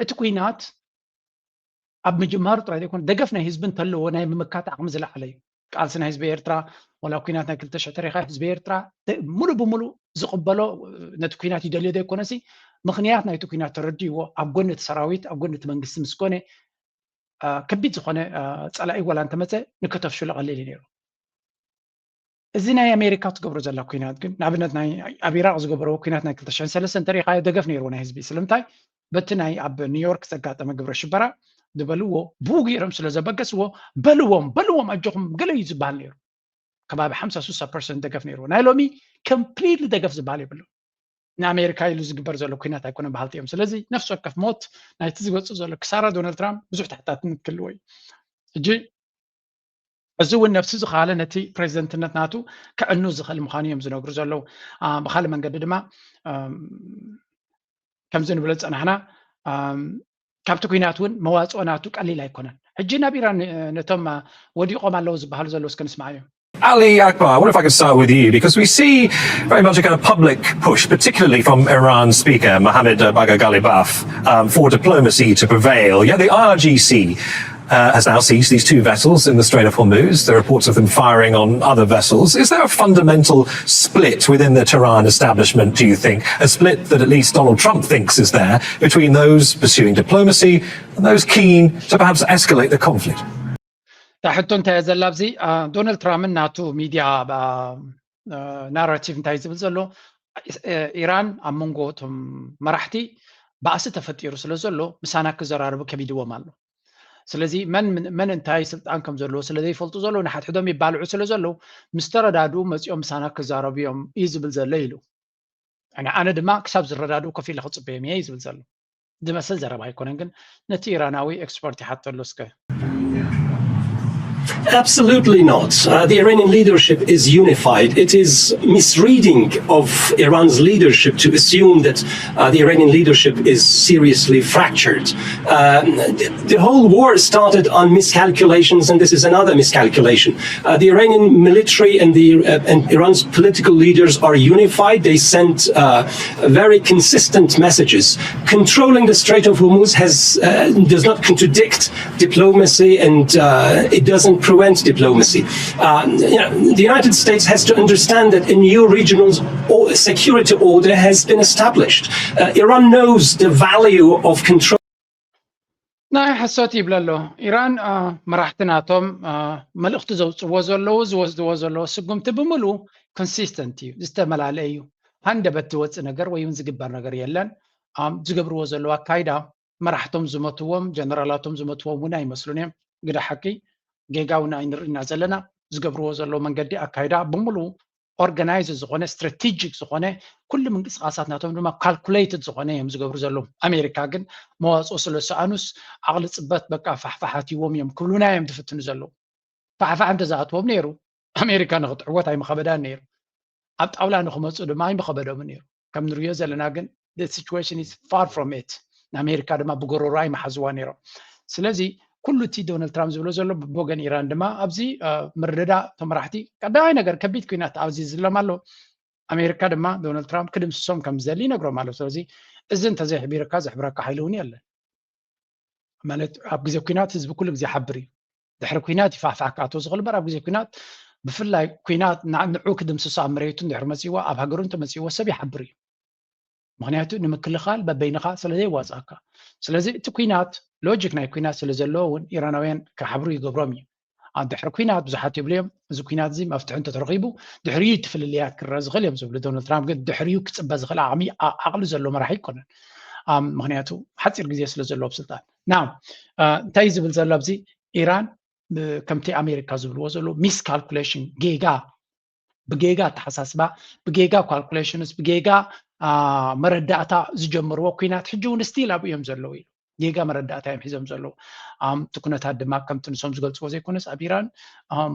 እቲ ኩናት ኣብ ምጅማሩ ጥራይ ዘይኮነ ደገፍ ናይ ህዝቢ እንተለዎ ናይ ምምካት ዓቕሚ ዝለዓለ እዩ ቃልሲ ናይ ህዝቢ ኤርትራ፣ ዋላ ኩናት ናይ ክልተ ሽሕ ተሪኻ ህዝቢ ኤርትራ ደ- ሙሉእ ብሙሉእ ዝቕበሎ፣ ነቲ ኩናት ይደልዮ ዘይኮነሲ፣ ምኽንያት ናይቲ ኩናት ተረዲእዎ፣ ኣብ ጎኒ እቲ ሰራዊት፣ ኣብ ጎኒ እቲ መንግስቲ ምስ ኮነ፣ አ፣ ከቢድ ዝኾነ፣ አ፣ ጸላኢ ዋላ እንተመጸ ንከተፍሽሎ ቀሊል እዩ ነይሩ። እዚ ናይ ኣሜሪካ ትገብሮ ዘላ ኩናት ግን፣ ንኣብነት ናይ ኣብ ኢራቅ ዝገበረዎ ኩናት ናይ ክልተ ሽሕን ሰለስተን እንተሪኢኻዮ፣ ደገፍ ነይርዎ ናይ ህዝቢ። ስለምንታይ? በቲ ናይ ኣብ ኒውዮርክ ዘጋጠመ ግብረ ሽበራ ዝበልዎ፣ ብኡ ገይሮም ስለ ዘበገስዎ፣ በልዎም በልዎም፣ ኣጆኹም ገለ እዩ ዝበሃል ነይሩ። ከባቢ ሓምሳ ስሳ ፐርሰንት ደገፍ ነይርዎ። ናይ ሎሚ ኮምፕሊትሊ ደገፍ ዝበሃል የብሉ። ንኣሜሪካ ኢሉ ዝግበር ዘሎ ኩናት ኣይኮነን በሃልቲ እዮም። ስለዚ ነፍሲ ወከፍ ሞት ናይቲ ዝገጹ ዘሎ ክሳራ ዶናልድ ትራምፕ ብዙሕ ተሓታትነት ክህልዎ እዩ። ሕጂ እዚ እውን ነብሲ ዝኸኣለ ነቲ ፕሬዚደንትነት ናቱ ከዕኑ ዝኽእል ምዃኑ እዮም ዝነግሩ ዘለዉ። አ፣ ብኻልእ መንገዲ ድማ፣ ኣም፣ ከምዚ ንብሎ ዝጸናሕና፣ ኣም፣ ካብቲ ኩናት እውን መዋጽኦ ናቱ ቀሊል ኣይኮነን። ሕጂ ናብ ኢራን፣ እ፣ ነቶም፣ አ፣ ወዲቖም ኣለዉ ዝበሃሉ ዘለዉ እስከ ንስማዓዮም። Ali Akbar, I wonder if I could start with you, because we see very much a kind of public push, particularly from Iran speaker Mohammad Bagher Ghalibaf, um, for diplomacy to prevail. Yet the I R G C uh, has now seized these two vessels in the Strait of Hormuz. There are reports of them firing on other vessels. Is there a fundamental split within the Tehran establishment, do you think? A split that at least Donald Trump thinks is there between those pursuing diplomacy and those keen to perhaps escalate the conflict? እታ ሕቶ እንታይ እያ ዘላ ኣብዚ? ዶናልድ ትራምፕን ናቱ ሚድያ ናራቲቭ እንታይ ዝብል ዘሎ? ኢራን ኣብ መንጎ እቶም መራሕቲ ባእሲ ተፈጢሩ ስለ ዘሎ ምሳና ክዘራረቡ ከቢድዎም ኣሎ። ስለዚ መን እንታይ ስልጣን ከም ዘለዎ ስለ ዘይፈልጡ ዘለዉ ንሓድሕዶም ይባልዑ ስለ ዘለዉ፣ ምስ ተረዳድኡ መፂኦም ምሳና ክዛረቡ እዮም እዩ ዝብል ዘሎ ኢሉ። ኣነ ድማ ክሳብ ዝረዳድኡ ኮፍ ኢለ ክፅበዮም እየ እዩ ዝብል ዘሎ። ዝመስል ዘረባ ኣይኮነን፣ ግን ነቲ ኢራናዊ ኤክስፐርት ይሓተሉ እስከ። Absolutely not. Uh, the Iranian leadership is unified. It is misreading of Iran's leadership to assume that uh, the Iranian leadership is seriously fractured. Um, the, the whole war started on miscalculations, and this is another miscalculation. Uh, the Iranian military and, the, uh, and Iran's political leaders are unified. They sent uh, very consistent messages. Controlling the Strait of Hormuz has, uh, does not contradict diplomacy, and uh, it doesn't prevent diplomacy. Uh, you know, the United States has to understand that a new regional or- security order has been established. Uh, Iran knows the value of control. ናይ ሓሶት ይብለ ኣሎ። ኢራን፣ አ፣ መራሕቲ ናቶም፣ አ፣ መልእኽቲ ዘውፅዎ ዘለዉ፣ ዝወስድዎ ዘለዉ ስጉምቲ ብምሉ ኮንሲስተንት እዩ፣ ዝተመላለየ እዩ። ሃንደበት ዝወፅእ ነገር ወይ እውን ዝግበር ነገር የለን። ኣም፣ ዝገብርዎ ዘለዉ ኣካይዳ፣ መራሕቶም ዝመትዎም፣ ጀነራላቶም ዝመትዎም እውን ኣይመስሉን እዮም። ግደ ሓቂ፣ ጌጋ እውን ኣይንርኢና ዘለና። ዝገብርዎ ዘለዉ መንገዲ ኣካይዳ ብምሉ ኦርጋናይዝ ዝኾነ፣ ስትራቴጂክ ዝኾነ፣ ኩሉ ምንቅስቃሳት ናቶም ድማ ካልኩሌትድ ዝኾነ እዮም ዝገብሩ ዘለዉ። ኣሜሪካ ግን መዋፅኦ ስለ ዝሰኣኑስ ዓቕሊ ፅበት በቃ ፋሕፋሕ ኣትይዎም እዮም ክብሉና እዮም ዝፍትኑ ዘለዉ። ፋሕፋሕ እንተዝኣትዎም ነይሩ ኣሜሪካ ንክትዕወት ኣይምኸበዳን ነይሩ። ኣብ ጣውላ ንክመፁ ድማ ኣይምኸበዶምን ነይሩ። ከም ንሪኦ ዘለና ግን the situation is far from it። ንኣሜሪካ ድማ ብጎረሮ ኣይምሓዝዋ ነይሮም። ስለዚ ኩሉ እቲ ዶናልድ ትራምፕ ዝብሎ ዘሎ ብወገን ኢራን ድማ ኣብዚ አ፣ ምርድዳእ እቶም መራሕቲ ቀዳማይ ነገር ከቢድ ኩናት ኣብዚ ዝሎም ኣሎ። ኣሜሪካ ድማ ዶናልድ ትራምፕ ክድምስሶም ከም ዝደሊ ይነግሮም ኣሎ። ስለዚ እዚ እንተዘይሕቢርካ ዘሕብረካ ሓይሊ እውን የለን። ማለት ኣብ ግዜ ኩናት ህዝቢ ኩሉ ግዜ ሓብር እዩ። ድሕሪ ኩናት ይፋሕፋሕ ክኣቶ ዝኽእል እምበር ኣብ ግዜ ኩናት ብፍላይ ኩናት ንዓ- ንዑ ክድምስሶ ኣብ መሬቱ እንድሕር መፅዎ ኣብ ሃገሩ እንተመፅዎ ሰብ ይሓብር እዩ። ምክንያቱ ንምክልኻል በበይንኻ ስለ ዘየዋፅኣካ። ስለዚ እቲ ኩናት ሎጂክ ናይ ኩናት ስለ ዘለዎ እውን ኢራናውያን ክሓብሩ ይገብሮም እዩ። ኣብ ድሕሪ ኩናት ብዙሓት ይብሉ እዮም እዚ ኩናት እዚ መፍትሒ እንተተረኺቡ ድሕሪኡ እቲ ፍልልያት ክረአ ዝኽእል እዮም ዝብሉ። ዶናልድ ትራምፕ ግን ድሕሪኡ ክፅበ ዝኽእል ዓቕሚ ዓ- ዓቕሊ ዘለዎ መራሒ ኣይኮነን። ኣም፣ ምክንያቱ ሓፂር ግዜ ስለ ዘለዎ ኣብ ስልጣን። ናው አ፣ እንታይ እዩ ዝብል ዘሎ ኣብዚ? ኢራን ብ- ከምቲ ኣሜሪካ ዝብልዎ ዘለዉ ሚስ ካልኩሌሽን፣ ጌጋ፣ ብጌጋ ኣተሓሳስባ፣ ብጌጋ ካልኩሌሽንስ፣ ብጌጋ አ፣ መረዳእታ ዝጀመርዎ ኩናት ሕጂ እውን ስቲል ኣብኡ እዮም ዘለዉ ኢሉ። ጌጋ መረዳእታ እዮም ሒዞም ዘለዉ። ኣም፣ እቲ ኩነታት ድማ ከምቲ ንሶም ዝገልፅዎ ዘይኮነስ ኣብ ኢራን ኣም፣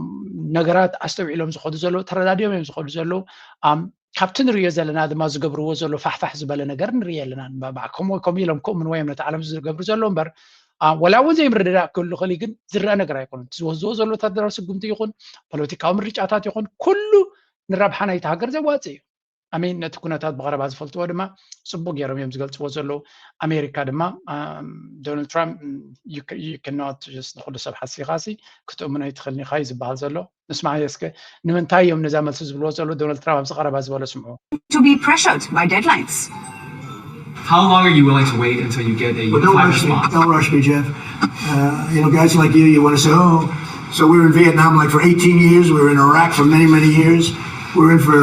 ነገራት ኣስተውዒሎም ዝኸዱ ዘለዉ፣ ተረዳዲኦም እዮም ዝኸዱ ዘለዉ። ኣም፣ ካብቲ ንሪኦ ዘለና ድማ ዝገብርዎ ዘሎ ፋሕፋሕ ዝበለ ነገር ንርኢ ኣለና። ከምኡ ኢሎም ክእምንዎ እዮም ነቲ ዓለም ዝገብሩ ዘለዉ እምበር አ፣ ወላ እውን ዘይምርድዳእ ክህሉ ይኽእል እዩ፣ ግን ዝረአ ነገር ኣይኮነን። እቲ ዝወስድዎ ዘሎ ወታደራዊ ስጉምቲ ይኹን ፖለቲካዊ ምርጫታት ይኹን ኩሉ ንረብሓ ናይቲ ሃገር ዘዋፅእ እዩ። ኣሜን ነቲ ኩነታት ብቐረባ ዝፈልጥዎ ድማ ጽቡቅ ገይሮም እዮም ዝገልጽዎ ዘለዉ። ኣሜሪካ ድማ ዶናልድ ትራምፕ ንኩሉ ሰብ ሓሲኻሲ ክትእምኖ ኣይትኽእልን ኢኻ እዩ ዝበሃል ዘሎ። ንስማዕ እስከ ንምንታይ እዮም ነዛ መልሲ ዝብልዎ ዘለዉ? ዶናልድ ትራምፕ ኣብዚ ቀረባ ዝበሎ ስምዑ። To be pressured by deadlines. How long are you willing to wait until you get a But don't unified rush me. response? Don't rush me, Jeff. Uh, you know, guys like you, you want to say, oh, so we were in Vietnam like for eighteen years. We were in Iraq for many, many years. We were in for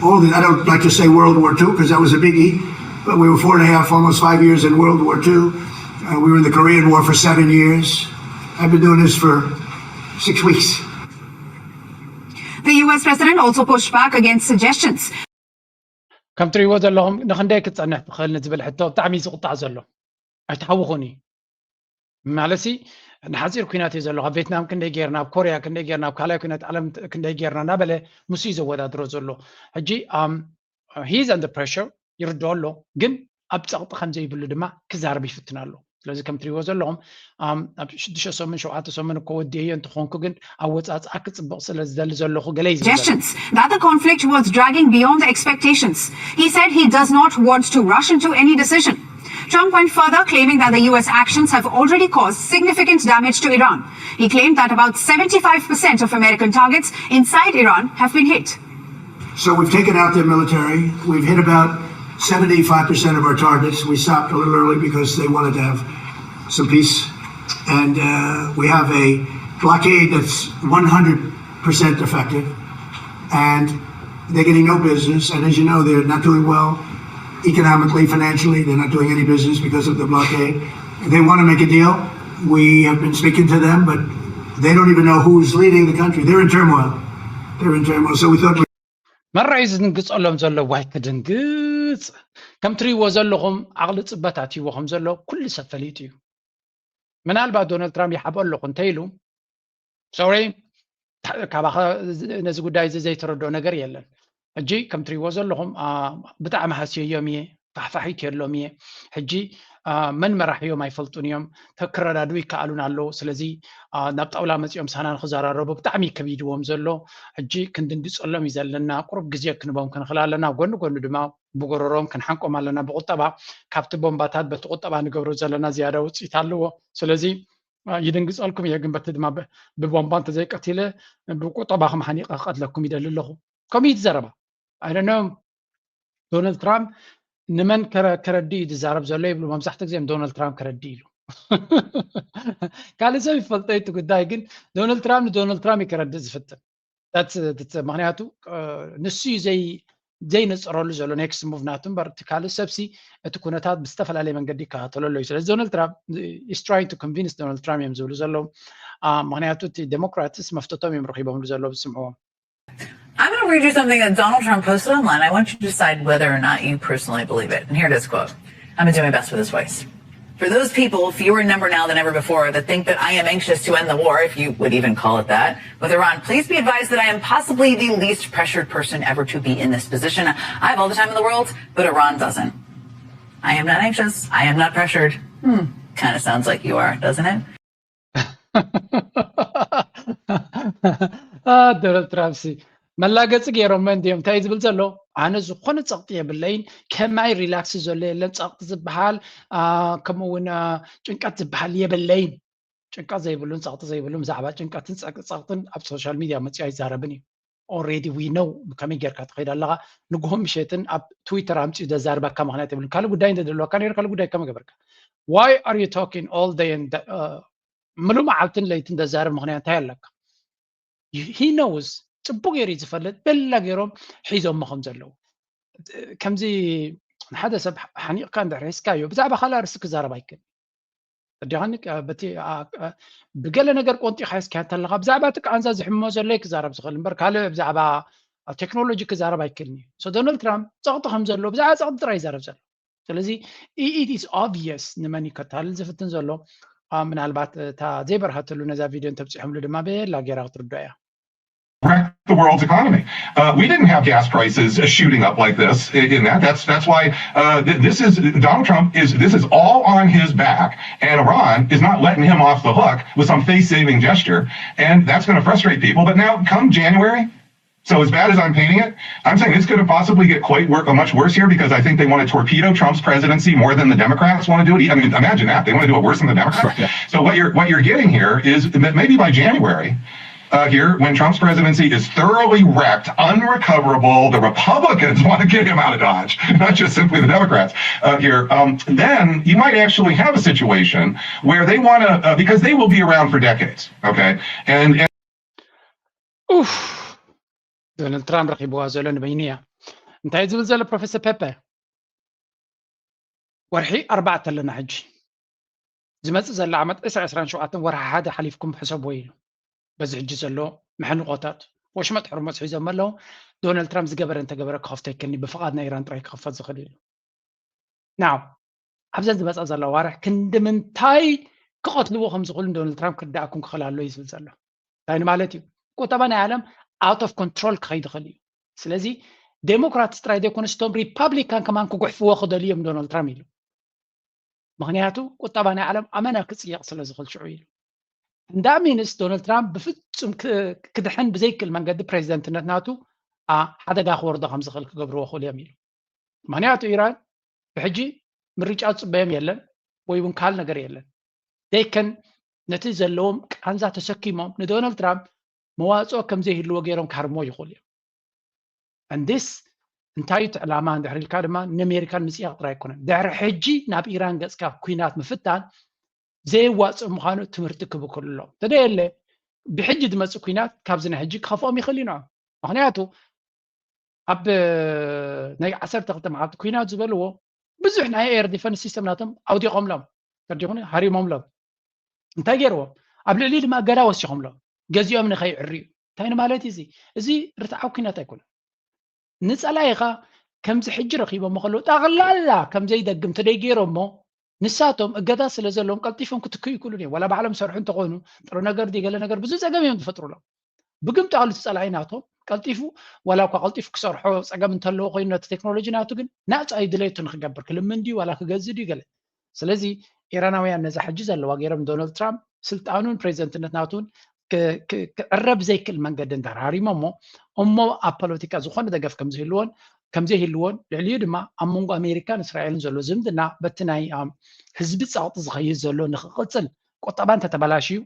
all the, I don't like to say World War Two because that was a biggie, but we were four and a half, almost five years in World War Two. Uh, we were in the Korean War for seven years. I've been doing this for six weeks. The U S president also pushed back against suggestions. ከም ትሪእዎ ዘለኹም ንክንደይ ክትፀንሕ ትኽእል ንዝብል ሕቶ ብጣዕሚ እዩ ዝቕጣዕ ዘሎ። ኣይትሓውኹን እዩ ማለት ሲ ንሓፂር ኩናት እዩ ዘሎ። ካብ ቬትናም ክንደይ ጌርና፣ ኣብ ኮርያ ክንደይ ጌርና፣ ኣብ ካልኣይ ኩናት ዓለም ክንደይ ጌርና እናበለ ምስ እዩ ዘወዳድሮ ዘሎ። ሕጂ he's under pressure ይርድኦ ኣሎ፣ ግን ኣብ ፀቕጢ ከም ዘይብሉ ድማ ክዛረብ ይፍትን ኣሎ። ስለዚ ከም ትሪእዎ ዘለኹም ኣብ ሽዱሽተ ሰሙን ሸውዓተ ሰሙን እኮ ወዲኤዮ እንተኾንኩ ግን ኣወፃፅኣ ክፅብቕ ስለ ዝደሊ ዘለኹ ገለ እዩ ዝብል ዘሎ። Suggestions that the conflict was dragging beyond expectations. He said he does not want to rush into any decision. Trump went further, claiming that the U S actions have already caused significant damage to Iran. He claimed that about seventy-five percent of American targets inside Iran have been hit. So we've taken out their military. We've hit about seventy-five percent of our targets. We stopped a little early because they wanted to have some peace. And uh, we have a blockade that's one hundred percent effective. And they're getting no business. And as you know, they're not doing well economically, financially. They're not doing any business because of the blockade. They want to make a deal. We have been speaking to them, but they don't even know who's leading the country. They're in turmoil. They're in turmoil. So we thought. መራይ ዝድንግፀሎም ዘሎ ዋይ ክድንግፅ። ከም ትሪእዎ ዘለኹም ዓቕሊ ፅበት ኣትይዎ ከም ዘሎ ኩሉ ሰብ ፈሊጡ እዩ። ምናልባት ዶናልድ ትራምፕ ይሓብኦ ኣለኹ እንተኢሉ ሶሪ፣ ካባኸ ነዚ ጉዳይ እዚ ዘይተረድኦ ነገር የለን። ሕጂ ከም ትሪእዎ ዘለኹም ብጣዕሚ ሃስየዮም እየ፣ ፋሕፋሒት የሎም እየ። ሕጂ መን መራሕዮም ኣይፈልጡን እዮም፣ ክረዳድኡ ይከኣሉን ኣለዉ። ስለዚ ናብ ጣውላ መፂኦም ሳና ንክዘራረቡ ብጣዕሚ ከቢድዎም ዘሎ። ሕጂ ክንድንግፀሎም እዩ ዘለና። ቁሩብ ግዜ ክንቦም ክንኽእል ኣለና። ጎኒ ጎኒ ድማ ብጎረሮም ክንሓንቆም ኣለና ብቁጠባ። ካብቲ ቦምባታት በቲ ቁጠባ ንገብሮ ዘለና ዝያዳ ውፅኢት ኣለዎ። ስለዚ ይድንግፀልኩም እየ፣ ግን በቲ ድማ ብቦምባ እንተዘይቀቲለ ብቁጠባኹም ሓኒቐ ክቐትለኩም ይደሊ ኣለኹ። ከምኡ እዩ ዝዘረባ። ኣይደኖም ዶናልድ ትራምፕ ንመን ከረዲ እዩ ዝዛረብ ዘሎ ይብሉ። መብዛሕትኡ ግዜ ዶናልድ ትራምፕ ከረዲ ኢሉ ካልእ ሰብ ይፈልጦ እቲ ጉዳይ፣ ግን ዶናልድ ትራምፕ ንዶናልድ ትራምፕ እዩ ከረድእ ዝፍትን። ምክንያቱ ንሱ እዩ ዘይነፅረሉ ዘሎ ኔክስት ሙቭ ናቱ እምበር እቲ ካልእ ሰብሲ እቲ ኩነታት ብዝተፈላለየ መንገዲ ይከታተሎ ኣሎ እዩ። ስለዚ ዶናልድ ትራምፕ is trying to convince ዶናልድ ትራምፕ እዮም ዝብሉ ዘለዉ። ምክንያቱ እቲ ዴሞክራትስ መፍተቶም እዮም ረኪቦምሉ ዘለዉ ዝስምዕዎም። I'm going to read you something that Donald Trump posted online. I want you to decide whether or not you personally believe it. And here it is, quote, I'm going to do my best with his voice. For those people, fewer in number now than ever before, that think that I am anxious to end the war, if you would even call it that, with Iran, please be advised that I am possibly the least pressured person ever to be in this position. I have all the time in the world, but Iran doesn't. I am not anxious. I am not pressured. Hmm. Kind of sounds like you are, doesn't it? ዶናልድ ትራምፕ ሲ መላገፂ ገይሮም እንዲዮም። እንታይ ዝብል ዘሎ? ኣነ ዝኾነ ፀቕጢ የብለይን፣ ከማይ ሪላክስ ዘሎ የለን። ፀቕጢ ዝበሃል ከምኡ እውን ጭንቀት ዝበሃል የብለይን። ጭንቀት ዘይብሉን ፀቕጢ ዘይብሉን ብዛዕባ ጭንቀትን ፀቕጥን ኣብ ሶሻል ሚድያ መፅኡ ኣይዛረብን እዩ። Already we know ከመይ ጌርካ ትኸይድ ኣለኻ። ንግሆ ምሸትን ኣብ ትዊተር ኣምፅኡ ዘዛርበካ ምክንያት የብሉን። ካልእ ጉዳይ እንተደለወካ ነይሩ ካልእ ጉዳይ ከመይ ገበርካ? Why are you talking all day and ምሉእ መዓልትን ለይትን ዘዛርብ ምክንያት እንታይ ኣለካ? He knows፣ ፅቡቅ ገይሩ እዩ ዝፈልጥ። በላ ገይሮም ሒዞሞ ከም ዘለዉ ከምዚ ንሓደ ሰብ ሓኒቕካ እንድሕር ሒዝካዮ ብዛዕባ ካልእ ኣርእስቲ ክዛረብ ኣይክእል። ተረዲኻኒ? በቲ ብገለ ነገር ቆንጢኻ ሒዝካዮ እንተለኻ ብዛዕባ እቲ ቃንዛ ዝሕምሞ ዘሎ ክዛረብ ዝኽእል እምበር ካልእ ብዛዕባ ቴክኖሎጂ ክዛረብ ኣይክእልን እዩ። So ዶናልድ ትራምፕ ፀቕጢ ከም ዘሎ ብዛዕባ ፀቕጢ ጥራይ ይዛረብ ዘሎ። ስለዚ it is obvious ንመን እዩ ከታልል ዝፍትን ዘሎ። ምናልባት እታ ዘይበርሃተሉ ነዛ ቪድዮ እንተብፂሖምሉ ድማ በላ ጌራ ክትርዶ እያ። Wreck the world's economy. Uh, we didn't have gas prices shooting up like this in that. That's that's why uh, this is Donald Trump is this is all on his back, and Iran is not letting him off the hook with some face-saving gesture, and that's going to frustrate people. But now, come January, So as bad as I'm painting it, I'm saying this could possibly get quite wor- much worse here because I think they want to torpedo Trump's presidency more than the Democrats want to do it. I mean, imagine that. They want to do it worse than the Democrats. So what you're what you're getting here is that maybe by January, uh, here, when Trump's presidency is thoroughly wrecked, unrecoverable, the Republicans want to get him out of Dodge, not just simply the Democrats uh, here. Um, then you might actually have a situation where they want to, uh, because they will be around for decades, okay? And, and ኡፍ ዶናልድ ትራምፕ ረኺብዋ ዘሎ ንበይኑ እያ። እንታይ ዝብል ዘሎ ፕሮፌሰር ፔፐ? ወርሒ ኣርባዕተ ኣለና ሕጂ። ዝመፅእ ዘላ ዓመት ዕስራ ዕስራን ሸውዓተን ወርሒ ሓደ ሓሊፍኩም ሕሰብዎ ኢሉ። በዚ ሕጂ ዘሎ መሐንቆታት ወሽመጥ ሕርሞዝ ሒዞም ኣለዉ። ዶናልድ ትራምፕ ዝገበረ እንተገበረ ክኸፍቶ ይክእልኒ፣ ብፍቓድ ናይ ኢራን ጥራይ ክኸፈት ዝኽእል ኢሉ። ናው ኣብዘን ዝመፃ ዘለዋ ኣዋርሕ ክንዲ ምንታይ ክቐትልዎ ከም ዝኽእሉ ዶናልድ ትራምፕ ክርዳእኩም ክኽእል ኣሎ እዩ ዝብል ዘሎ። እንታይ ማለት እዩ? ቁጠባ ናይ ዓለም ኣውት ኦፍ ኮንትሮል ክኸይድ ይኽእል እዩ። ስለዚ ዴሞክራትስ ጥራይ ዘይኮነስ እቶም ሪፓብሊካን ከማን ክጉሕፍዎ ክደልዩ እዮም ዶናልድ ትራምፕ ኢሉ። ምክንያቱ ቁጠባ ናይ ዓለም ኣመና ክፅየቕ ስለ ዝኽእል ሽዑ ኢሉ። እንዳ ሚንስ ዶናልድ ትራምፕ ብፍፁም ክድሕን ብዘይክእል መንገዲ ፕሬዚደንትነት ናቱ ሓደጋ ክወርዶ ከም ዝኽእል ክገብርዎ ክእሉ እዮም ኢሉ። ምክንያቱ ኢራን ብሕጂ ምርጫ ዝፅበዮም የለን ወይ እውን ካል ነገር የለን። ደይከን ነቲ ዘለዎም ቃንዛ ተሰኪሞም ንዶናልድ ትራምፕ መዋፅኦ ከም ዘይህልዎ ገይሮም ክሃርሞ ይኽእሉ እዮም። እንዲስ እንታይ እቲ ዕላማ እንድሕር ኢልካ ድማ ንኣሜሪካን ምፅያቕ ጥራይ ኣይኮነን። ድሕሪ ሕጂ ናብ ኢራን ገፅካ ኩናት ምፍታን ዘየዋፅእ ምዃኑ ትምህርቲ ክህቡ ክእሉ ኣለዎም። ተደየለ ብሕጂ ዝመፅእ ኩናት ካብዚ ናይ ሕጂ ክኸፍኦም ይኽእል እዩ ንዖም። ምክንያቱ ኣብ ናይ ዓሰርተ ክልተ መዓልቲ ኩናት ዝበልዎ ብዙሕ ናይ ኤር ዲፈንስ ሲስተም ናቶም ኣውዲቖምሎም ተርዲኹኒ ሃሪሞምሎም እንታይ ገይርዎም ኣብ ልዕሊ ድማ እገዳ ወሲኾምሎም ገዚኦም ንኸይዕርዩ እንታይ ንማለት እዩ እዚ እዚ ርትዓዊ ኩናት ኣይኮነን ንፀላኢኻ ከምዚ ሕጂ ረኺቦም ከለዉ ጠቕላላ ከምዘይደግም ተደይገይሮሞ ንሳቶም እገዳ ስለ ዘለዎም ቀልጢፎም ክትክኡ ይክእሉ እዮም ዋላ ባዕሎም ሰርሑ እንተኾኑ ጥሩ ነገር ድዩ ገለ ነገር ብዙ ፀገም እዮም ዝፈጥሩሎም ብግምጣሉ እቲ ፀላኢ ናቶም ቀልጢፉ ዋላ እኳ ቀልጢፉ ክሰርሖ ፀገም እንተለዎ ኮይኑ ነቲ ቴክኖሎጂ ናቱ ግን ናፃ እዩ ድሌቱ ንክገብር ክልምን ድዩ ዋላ ክገዝእ ድዩ ገለ ስለዚ ኢራናውያን ነዛ ሕጂ ዘለዋ ገይሮም ዶናልድ ትራምፕ ስልጣኑን ፕሬዚደንትነት ናቱን ክዕረብ ዘይክእል መንገዲ እንተራሪሞ እሞ እሞ ኣብ ፖለቲካ ዝኾነ ደገፍ ከምዝህልዎን ከምዘይህልዎን ልዕሊኡ ድማ ኣብ መንጎ ኣሜሪካን እስራኤልን ዘሎ ዝምድና በቲ ናይ ህዝቢ ፀቕጢ ዝኸይድ ዘሎ ንክቕፅል ቁጠባ እንተተበላሽዩ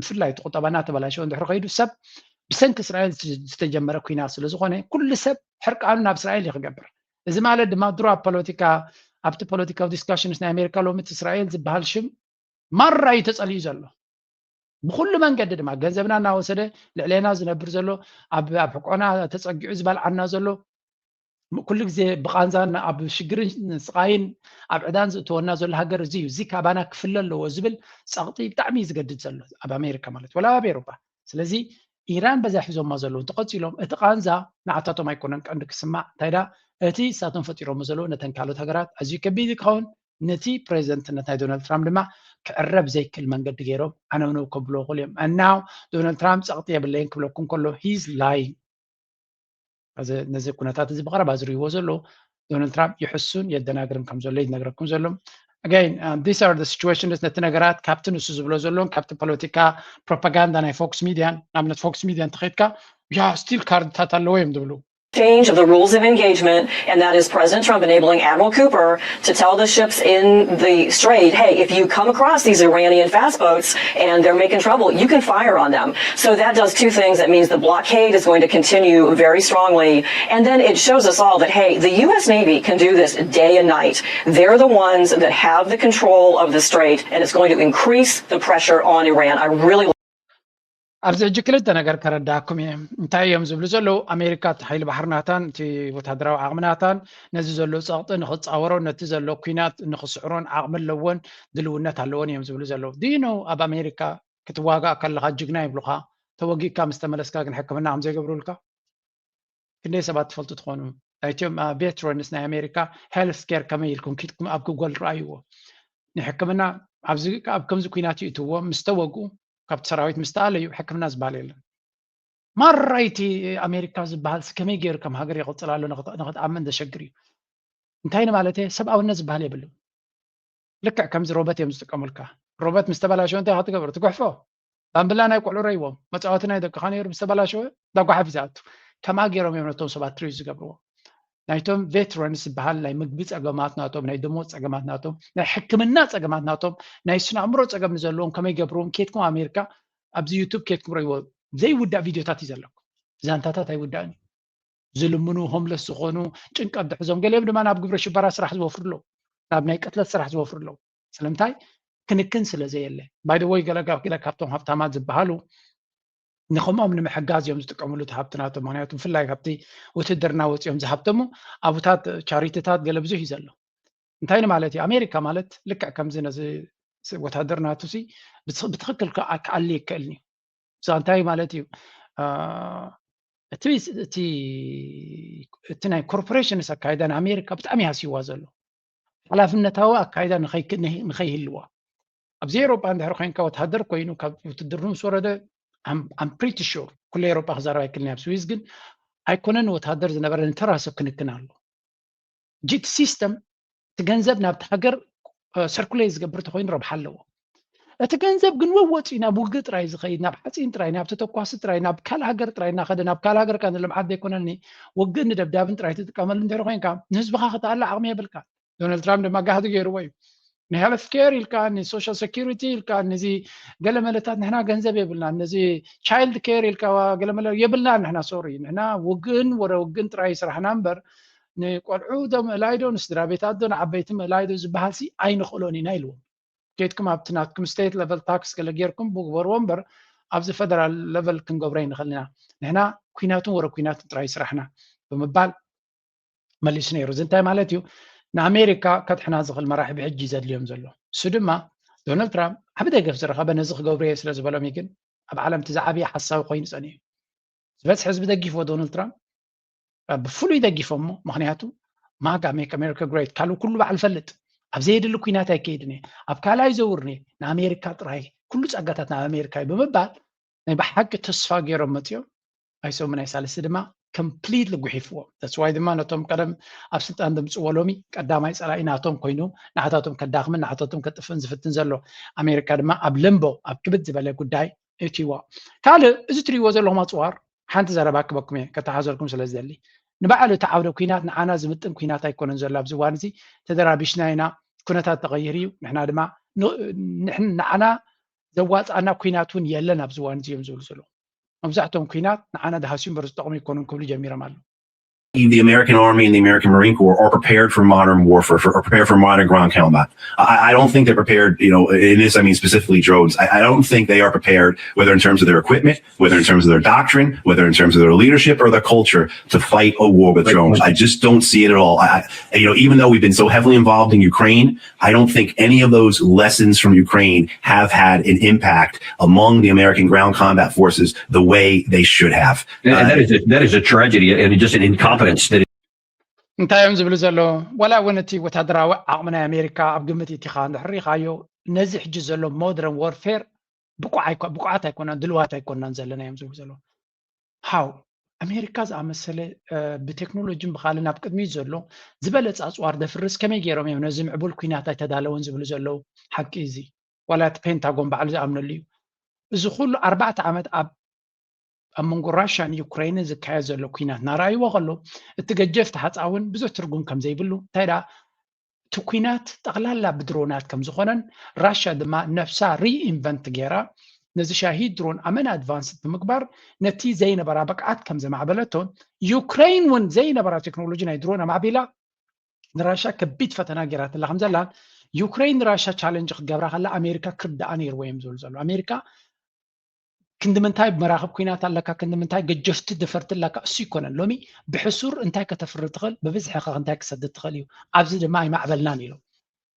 ብፍላይ እቲ ቁጠባ እናተበላሸወ እንድሕር ከይዱ ሰብ ብሰንኪ እስራኤል ዝተጀመረ ኩናት ስለ ዝኾነ ኩሉ ሰብ ሕርቃኑ ናብ እስራኤል እዩ ክገብር እዚ ማለት ድማ ድሮ ኣብ ፖለቲካ ኣብቲ ፖለቲካዊ ዲስካሽንስ ናይ ኣሜሪካ ሎሚ እቲ እስራኤል ዝበሃል ሽም ማራ እዩ ተፀሊኡ ዘሎ ብኩሉ መንገዲ ድማ ገንዘብና እናወሰደ ልዕሌና ዝነብር ዘሎ ኣብ ሕቆና ተፀጊዑ ዝበልዓና ዘሎ ኩሉ ግዜ ብቃንዛን ኣብ ሽግርን ስቃይን ኣብ ዕዳን ዝእተወና ዘሎ ሃገር እዚ እዩ እዚ ካባና ክፍለ ኣለዎ ዝብል ፀቕጢ ብጣዕሚ እዩ ዝገድድ ዘሎ ኣብ ኣሜሪካ ማለት ወላ ኣብ ኤሮፓ ስለዚ ኢራን በዛ ሒዞማ ዘለዉ እንተቐፂሎም እቲ ቃንዛ ንዓታቶም ኣይኮነን ቀንዲ ክስማዕ እንታይ ዳ እቲ እሳቶም ፈጢሮሞ ዘለዉ ነተን ካልኦት ሃገራት ኣዝዩ ከቢድ ክኸውን ነቲ ፕሬዚደንትነት ናይ ዶናልድ ትራምፕ ድማ ክዕረብ ዘይክእል መንገዲ ገይሮም ኣነውነው ከብሎ ክእሉ እዮም። And now ዶናልድ ትራምፕ ጸቕጢ የብለይን ክብለኩም ከሎ he's lying። ነዚ ኩነታት እዚ ብቐረባ ዝርእይዎ ዘለዉ ዶናልድ ትራምፕ ይሕሱን የደናግርን ከም ዘሎ እዩ ዝነግረኩም ዘሎ። Again, these are the situations ነቲ ነገራት ካብቲ ንሱ ዝብሎ ዘሎን ካብቲ ፖለቲካ ፕሮፓጋንዳ ናይ ፎክስ ሚድያን ንኣብነት ፎክስ ሚድያ እንተኸድካ ያ ስቲል ካርድታት ኣለዎ እዮም ዝብሉ። change of the rules of engagement, and that is President Trump enabling Admiral Cooper to tell the ships in the strait, hey, if you come across these Iranian fast boats and they're making trouble, you can fire on them. So that does two things. That means the blockade is going to continue very strongly. And then it shows us all that, hey, the U S Navy can do this day and night. They're the ones that have the control of the strait, and it's going to increase the pressure on Iran. I really ኣብዚ ሕጂ ክልተ ነገር ከረዳኩም እየ እንታይ እዮም ዝብሉ ዘለዉ ኣሜሪካ እቲ ሓይሊ ባሕሪ ናታን እቲ ወታደራዊ ዓቕሚ ናታን ነዚ ዘሎ ፀቕጢ ንክፃወሮ ነቲ ዘሎ ኩናት ንክስዕሮን ዓቕሚ ኣለዎን ድልውነት ኣለዎን እዮም ዝብሉ ዘለዉ ድዩ ነው ኣብ ኣሜሪካ ክትዋጋእ ከለካ ጅግና ይብሉካ ተወጊእካ ምስ ተመለስካ ግን ሕክምና ከም ዘይገብሩልካ ክንደይ ሰባት ትፈልጡ ትኾኑ ናይቶም ቬትረንስ ናይ ኣሜሪካ ሄልት ኬር ከመይ ኢልኩም ኪድኩም ኣብ ጉጎል ረኣይዎ ንሕክምና ኣብዚ ኣብ ከምዚ ኩናት ይእትዎ ምስ ተወግኡ ካብቲ ሰራዊት ምስ ተኣለዩ ሕክምና ዝበሃል የለን ማራይቲ ኣሜሪካ ዝበሃል ከመይ ገይሩ ከም ሃገር ይቕፅል ኣሎ ንክትኣምን ዘሸግር እዩ እንታይ ንማለት ሰብኣውነት ዝበሃል የብሉ ልክዕ ከምዚ ሮበት እዮም ዝጥቀሙልካ ሮበት ምስ ተበላሸወ እንታይ ክትገብር ትጉሕፎ ባምብላ ናይ ቆልዑ ረይዎም መፃወቲ ናይ ደቅኻ ነይሩ ምስ ተበላሸወ ዳጓሓፍ ይዝኣቱ ከማ ገይሮም እዮም ነቶም ሰባት ትሪት ዝገብርዎ። ናይቶም ቬትራንስ ዝበሃል ናይ ምግቢ ፀገማት ናቶም፣ ናይ ደሞዝ ፀገማት ናቶም፣ ናይ ሕክምና ፀገማት ናቶም፣ ናይ ስነ ኣእምሮ ፀገም ንዘለዎም ከመይ ገብርዎም ኬድኩም ኣሜሪካ ኣብዚ ዩቱብ ኬድኩም ረይዎ ዘይውዳእ ቪድዮታት እዩ ዘለኩም። ዛንታታት ኣይውዳእን እዩ። ዝልምኑ፣ ሆምለስ ዝኾኑ፣ ጭንቀት ዝሕዞም፣ ገሊኦም ድማ ናብ ግብረ ሽበራ ስራሕ ዝወፍሩ ኣለዉ፣ ናብ ናይ ቅትለት ስራሕ ዝወፍሩ ኣለዉ። ስለምንታይ? ክንክን ስለ ዘየለ። ባይደወይ ገለ ገለ ካብቶም ሃብታማት ዝበሃሉ ንከምኦም ንምሕጋዝ እዮም ዝጥቀምሉ እቲ ሃብቲ ናቶም። ምክንያቱ ብፍላይ ካብቲ ውትድርና ወፂኦም ዝሃብተሙ ኣቡታት ቻሪቲታት ገለ ብዙሕ እዩ ዘሎ። እንታይ ንማለት እዩ? ኣሜሪካ ማለት ልክዕ ከምዚ ነዚ ወታደር ናቱ ሲ ብትኽክል ክኣሊ ይክእልኒ። እዛ እንታይ ማለት እዩ? እቲ ናይ ኮርፖሬሽንስ ኣካይዳ ንኣሜሪካ ብጣዕሚ ሃስይዋ ዘሎ። ሓላፍነታዊ ኣካይዳ ንኸይህልዋ ኣብዚ ኤሮጳ እንድሕር ኮይንካ ወተሃደር ኮይኑ ካብ ውትድርኑ ምስ ወረደ ኣም ፕሪቲ ሹር ኩሉ ኤሮጳ ክዛረብ ኣይክልኒ ኣብ ስዊዝ ግን ኣይኮነን ወተሃደር ዝነበረ ንተራ ሰብ ክንክን ኣሎ። ጅት ሲስተም እቲ ገንዘብ ናብቲ ሃገር ሰርኩሌት ዝገብር ተኮይኑ ረብሓ ኣለዎ። እቲ ገንዘብ ግን ወወፂኡ ናብ ውግእ ጥራይ ዝኸይድ ናብ ሓፂን ጥራይ ናብ ተተኳሲ ጥራይ ናብ ካልእ ሃገር ጥራይ እናኸደ ናብ ካልእ ሃገር ካ ንልምዓት ዘይኮነኒ ውግእ ንደብዳብን ጥራይ ትጥቀመሉ እንድሕር ኮይንካ ንህዝብኻ ክተኣላ ዓቕሚ የብልካ። ዶናልድ ትራምፕ ድማ ጋህዲ ገይርዎ እዩ። ንሄልት ኬር ኢልካ ንሶሻል ሴኪሪቲ ኢልካ ነዚ ገለመለታት ንሕና ገንዘብ የብልና ነዚ ቻይልድ ኬር ኢልካ ገለመለ የብልና ንሕና ሶሪ ንሕና ውግእን ወረ ውግእን ጥራይ ስራሕና እምበር ንቆልዑ ዶ ምእላይ ዶ ንስድራ ቤታት ዶ ንዓበይቲ ምእላይ ዶ ዝበሃል ሲ ኣይንኽእሎን ኢና ኢልዎም። ኬድኩም ኣብቲ ናትኩም ስቴት ለቨል ታክስ ገለ ጌርኩም ብግበርዎ እምበር ኣብዚ ፈደራል ለቨል ክንገብሮ ይንኽእል ኢና። ንሕና ኩናትን ወረ ኩናትን ጥራይ ስራሕና ብምባል መሊሱ ነይሩ። እዚ እንታይ ማለት እዩ? ንኣሜሪካ ከድሕና ዝኽእል መራሒ ብሕጂ ዘድልዮም ዘሎ። እሱ ድማ ዶናልድ ትራምፕ ዓቢ ደገፍ ዝረኸበ ነዚ ክገብሩ እየ ስለ ዝበሎም እዩ። ግን ኣብ ዓለም እቲ ዝዓብየ ሓሳዊ ኮይኑ ጸኒሑ። ዝበዝሕ ህዝቢ ደጊፍዎ ዶናልድ ትራምፕ ብፍሉይ ደጊፎሞ። ምክንያቱ ማጋ ሜክ ኣሜሪካ ግሬት ካልእ ኩሉ በዓል ፈልጥ ኣብ ዘየድሊ ኩናት ኣይከይድን እየ ኣብ ካልኣይ ዘውርኒ ንኣሜሪካ ጥራይ ኩሉ ጸጋታት ናብ ኣሜሪካ እዩ ብምባል ናይ ብሓቂ ተስፋ ገይሮም መፅዮም ኣይሶም ናይ ሳልስቲ ድማ ኮምፕሊትሊ ጉሒፍዎም። ተስዋይ ድማ ነቶም ቀደም ኣብ ስልጣን ዘምፅዎ ሎሚ ቀዳማይ ፀላኢ ናቶም ኮይኑ ንዓታቶም ከዳኽምን ንዓታቶም ከጥፍእን ዝፍትን ዘሎ ኣሜሪካ ድማ ኣብ ለምቦ ኣብ ክብድ ዝበለ ጉዳይ እትይዎ። ካልእ እዚ ትሪእዎ ዘለኹም ኣፅዋር ሓንቲ ዘረባ ክበኩም እየ ከተሓዘልኩም ስለ ዝደሊ ንባዕሉ እቲ ዓውደ ኩናት ንዓና ዝምጥን ኩናት ኣይኮነን ዘሎ ኣብዚ እዋን እዚ ተደራቢሽና ኢና ኩነታት ተቐይር እዩ ንሕና ድማ ንዓና ዘዋፅኣና ኩናት እውን የለን ኣብዚ እዋን እዚ እዮም ዝብሉ ዘለዉ መብዛሕትኦም ኩናት ንዓና ዝሃስዩ እምበር ዝጠቕሙ ኣይኮኑን ክብሉ ጀሚሮም ኣለዉ። The American Army and the American Marine Corps are prepared for modern warfare, for, are prepared for modern ground combat. I, I don't think they're prepared, you know, in this, I mean, specifically drones. I, I don't think they are prepared, whether in terms of their equipment, whether in terms of their doctrine, whether in terms of their leadership or their culture, to fight a war with drones. I just don't see it at all. I, you know, even though we've been so heavily involved in Ukraine, I don't think any of those lessons from Ukraine have had an impact among the American ground combat forces the way they should have. And that is a, that is a tragedy and just an incompetence that እንታይ እዮም ዝብሉ ዘለዉ? ዋላ እውን እቲ ወታደራዊ ዓቕሚ ናይ ኣሜሪካ ኣብ ግምት እቲኻ እንድሕር ሪኻዮ ነዚ ሕጂ ዘሎ ሞደርን ወርፌር ብቁዓት ኣይኮናን ድልዋት ኣይኮናን ዘለና እዮም ዝብሉ ዘለዉ። ሃው ኣሜሪካ ዝኣመሰለ ብቴክኖሎጂን ብካልእ ናብ ቅድሚት ዘሎ ዝበለፀ ኣፅዋር ደፍርስ ከመይ ገይሮም እዮም ነዚ ምዕቡል ኩናት ኣይተዳለውን ዝብሉ ዘለዉ? ሓቂ እዚ ዋላ እቲ ፔንታጎን ባዕሉ ዝኣምነሉ እዩ። እዚ ኩሉ ኣርባዕተ ዓመት ኣብ ኣብ መንጎ ራሽያን ዩክሬንን ዝካየድ ዘሎ ኩናት እናረኣይዎ ከሎ እቲ ገጀፍቲ ሓፃውን ብዙሕ ትርጉም ከም ዘይብሉ እንታይ ደኣ እቲ ኩናት ጠቕላላ ብድሮናት ከም ዝኾነን ራሽያ ድማ ነብሳ ሪኢንቨንት ገይራ ነዚ ሻሂድ ድሮን ኣመን ኣድቫንስድ ብምግባር ነቲ ዘይነበራ ብቕዓት ከም ዘማዕበለቶን ዩክሬን እውን ዘይነበራ ቴክኖሎጂ ናይ ድሮን ኣማዕቢላ ንራሻ ከቢድ ፈተና ገይራትላ ከም ዘላን ዩክሬን ንራሻ ቻለንጅ ክትገብራ ከላ ኣሜሪካ ክርዳኣ ነይርዎ እዮም ዝብሉ ዘሎ ኣሜሪካ ክንዲ ምንታይ መራኽብ ኩናት ኣለካ ክንዲ ምንታይ ገጀፍቲ ደፈርቲ ኣለካ እሱ ይኮነን ሎሚ ብሕሱር እንታይ ከተፍሪ ትኽእል ብብዝሒ ከ እንታይ ክሰድድ ትኽእል እዩ ኣብዚ ድማ ኣይማዕበልናን ኢሎም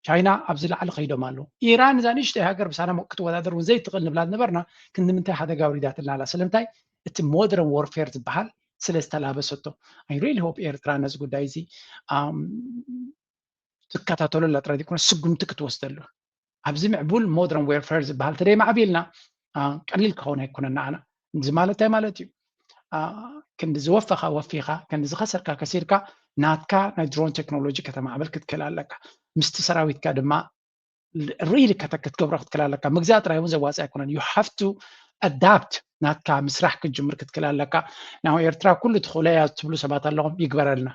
ቻይና ኣብዚ ላዕሊ ከይዶም ኣለዉ ኢራን እዛ ንእሽተይ ሃገር ብሳና ክትወዳደር እውን ዘይትኽእል ንብላ ዝነበርና ክንዲ ምንታይ ሓደጋ ኣውሪዳትልና ኣላ ስለምንታይ እቲ ሞደርን ወርፌር ዝበሃል ስለ ዝተላበሰቶ I really hope ኤርትራ ነዚ ጉዳይ እዚ ትከታተሎ ኣላ ጥራይ ዘይኮነ ስጉምቲ ክትወስደሉ ኣብዚ ምዕቡል ሞደርን ዌርፌር ዝበሃል ተደይ ማዕቢልና ቀሊል ክኸውን ኣይኮነን ንዓና እዚ ማለት እንታይ ማለት እዩ ክንዲ ዝወፈኻ ወፊኻ ክንዲ ዝኸሰርካ ከሲርካ ናትካ ናይ ድሮን ቴክኖሎጂ ከተማዕብል ክትክእል ኣለካ ምስቲ ሰራዊትካ ድማ ሪሊ ክትገብሮ ክትክእል ኣለካ ምግዛእ ጥራይ እውን ዘዋፅእ ኣይኮነን you have to ኣዳፕት ናትካ ምስራሕ ክትጅምር ክትክእል ኣለካ። ናብ ኤርትራ ኩሉ ትኽእሎ እያ ትብሉ ሰባት ኣለኹም፣ ይግበረልና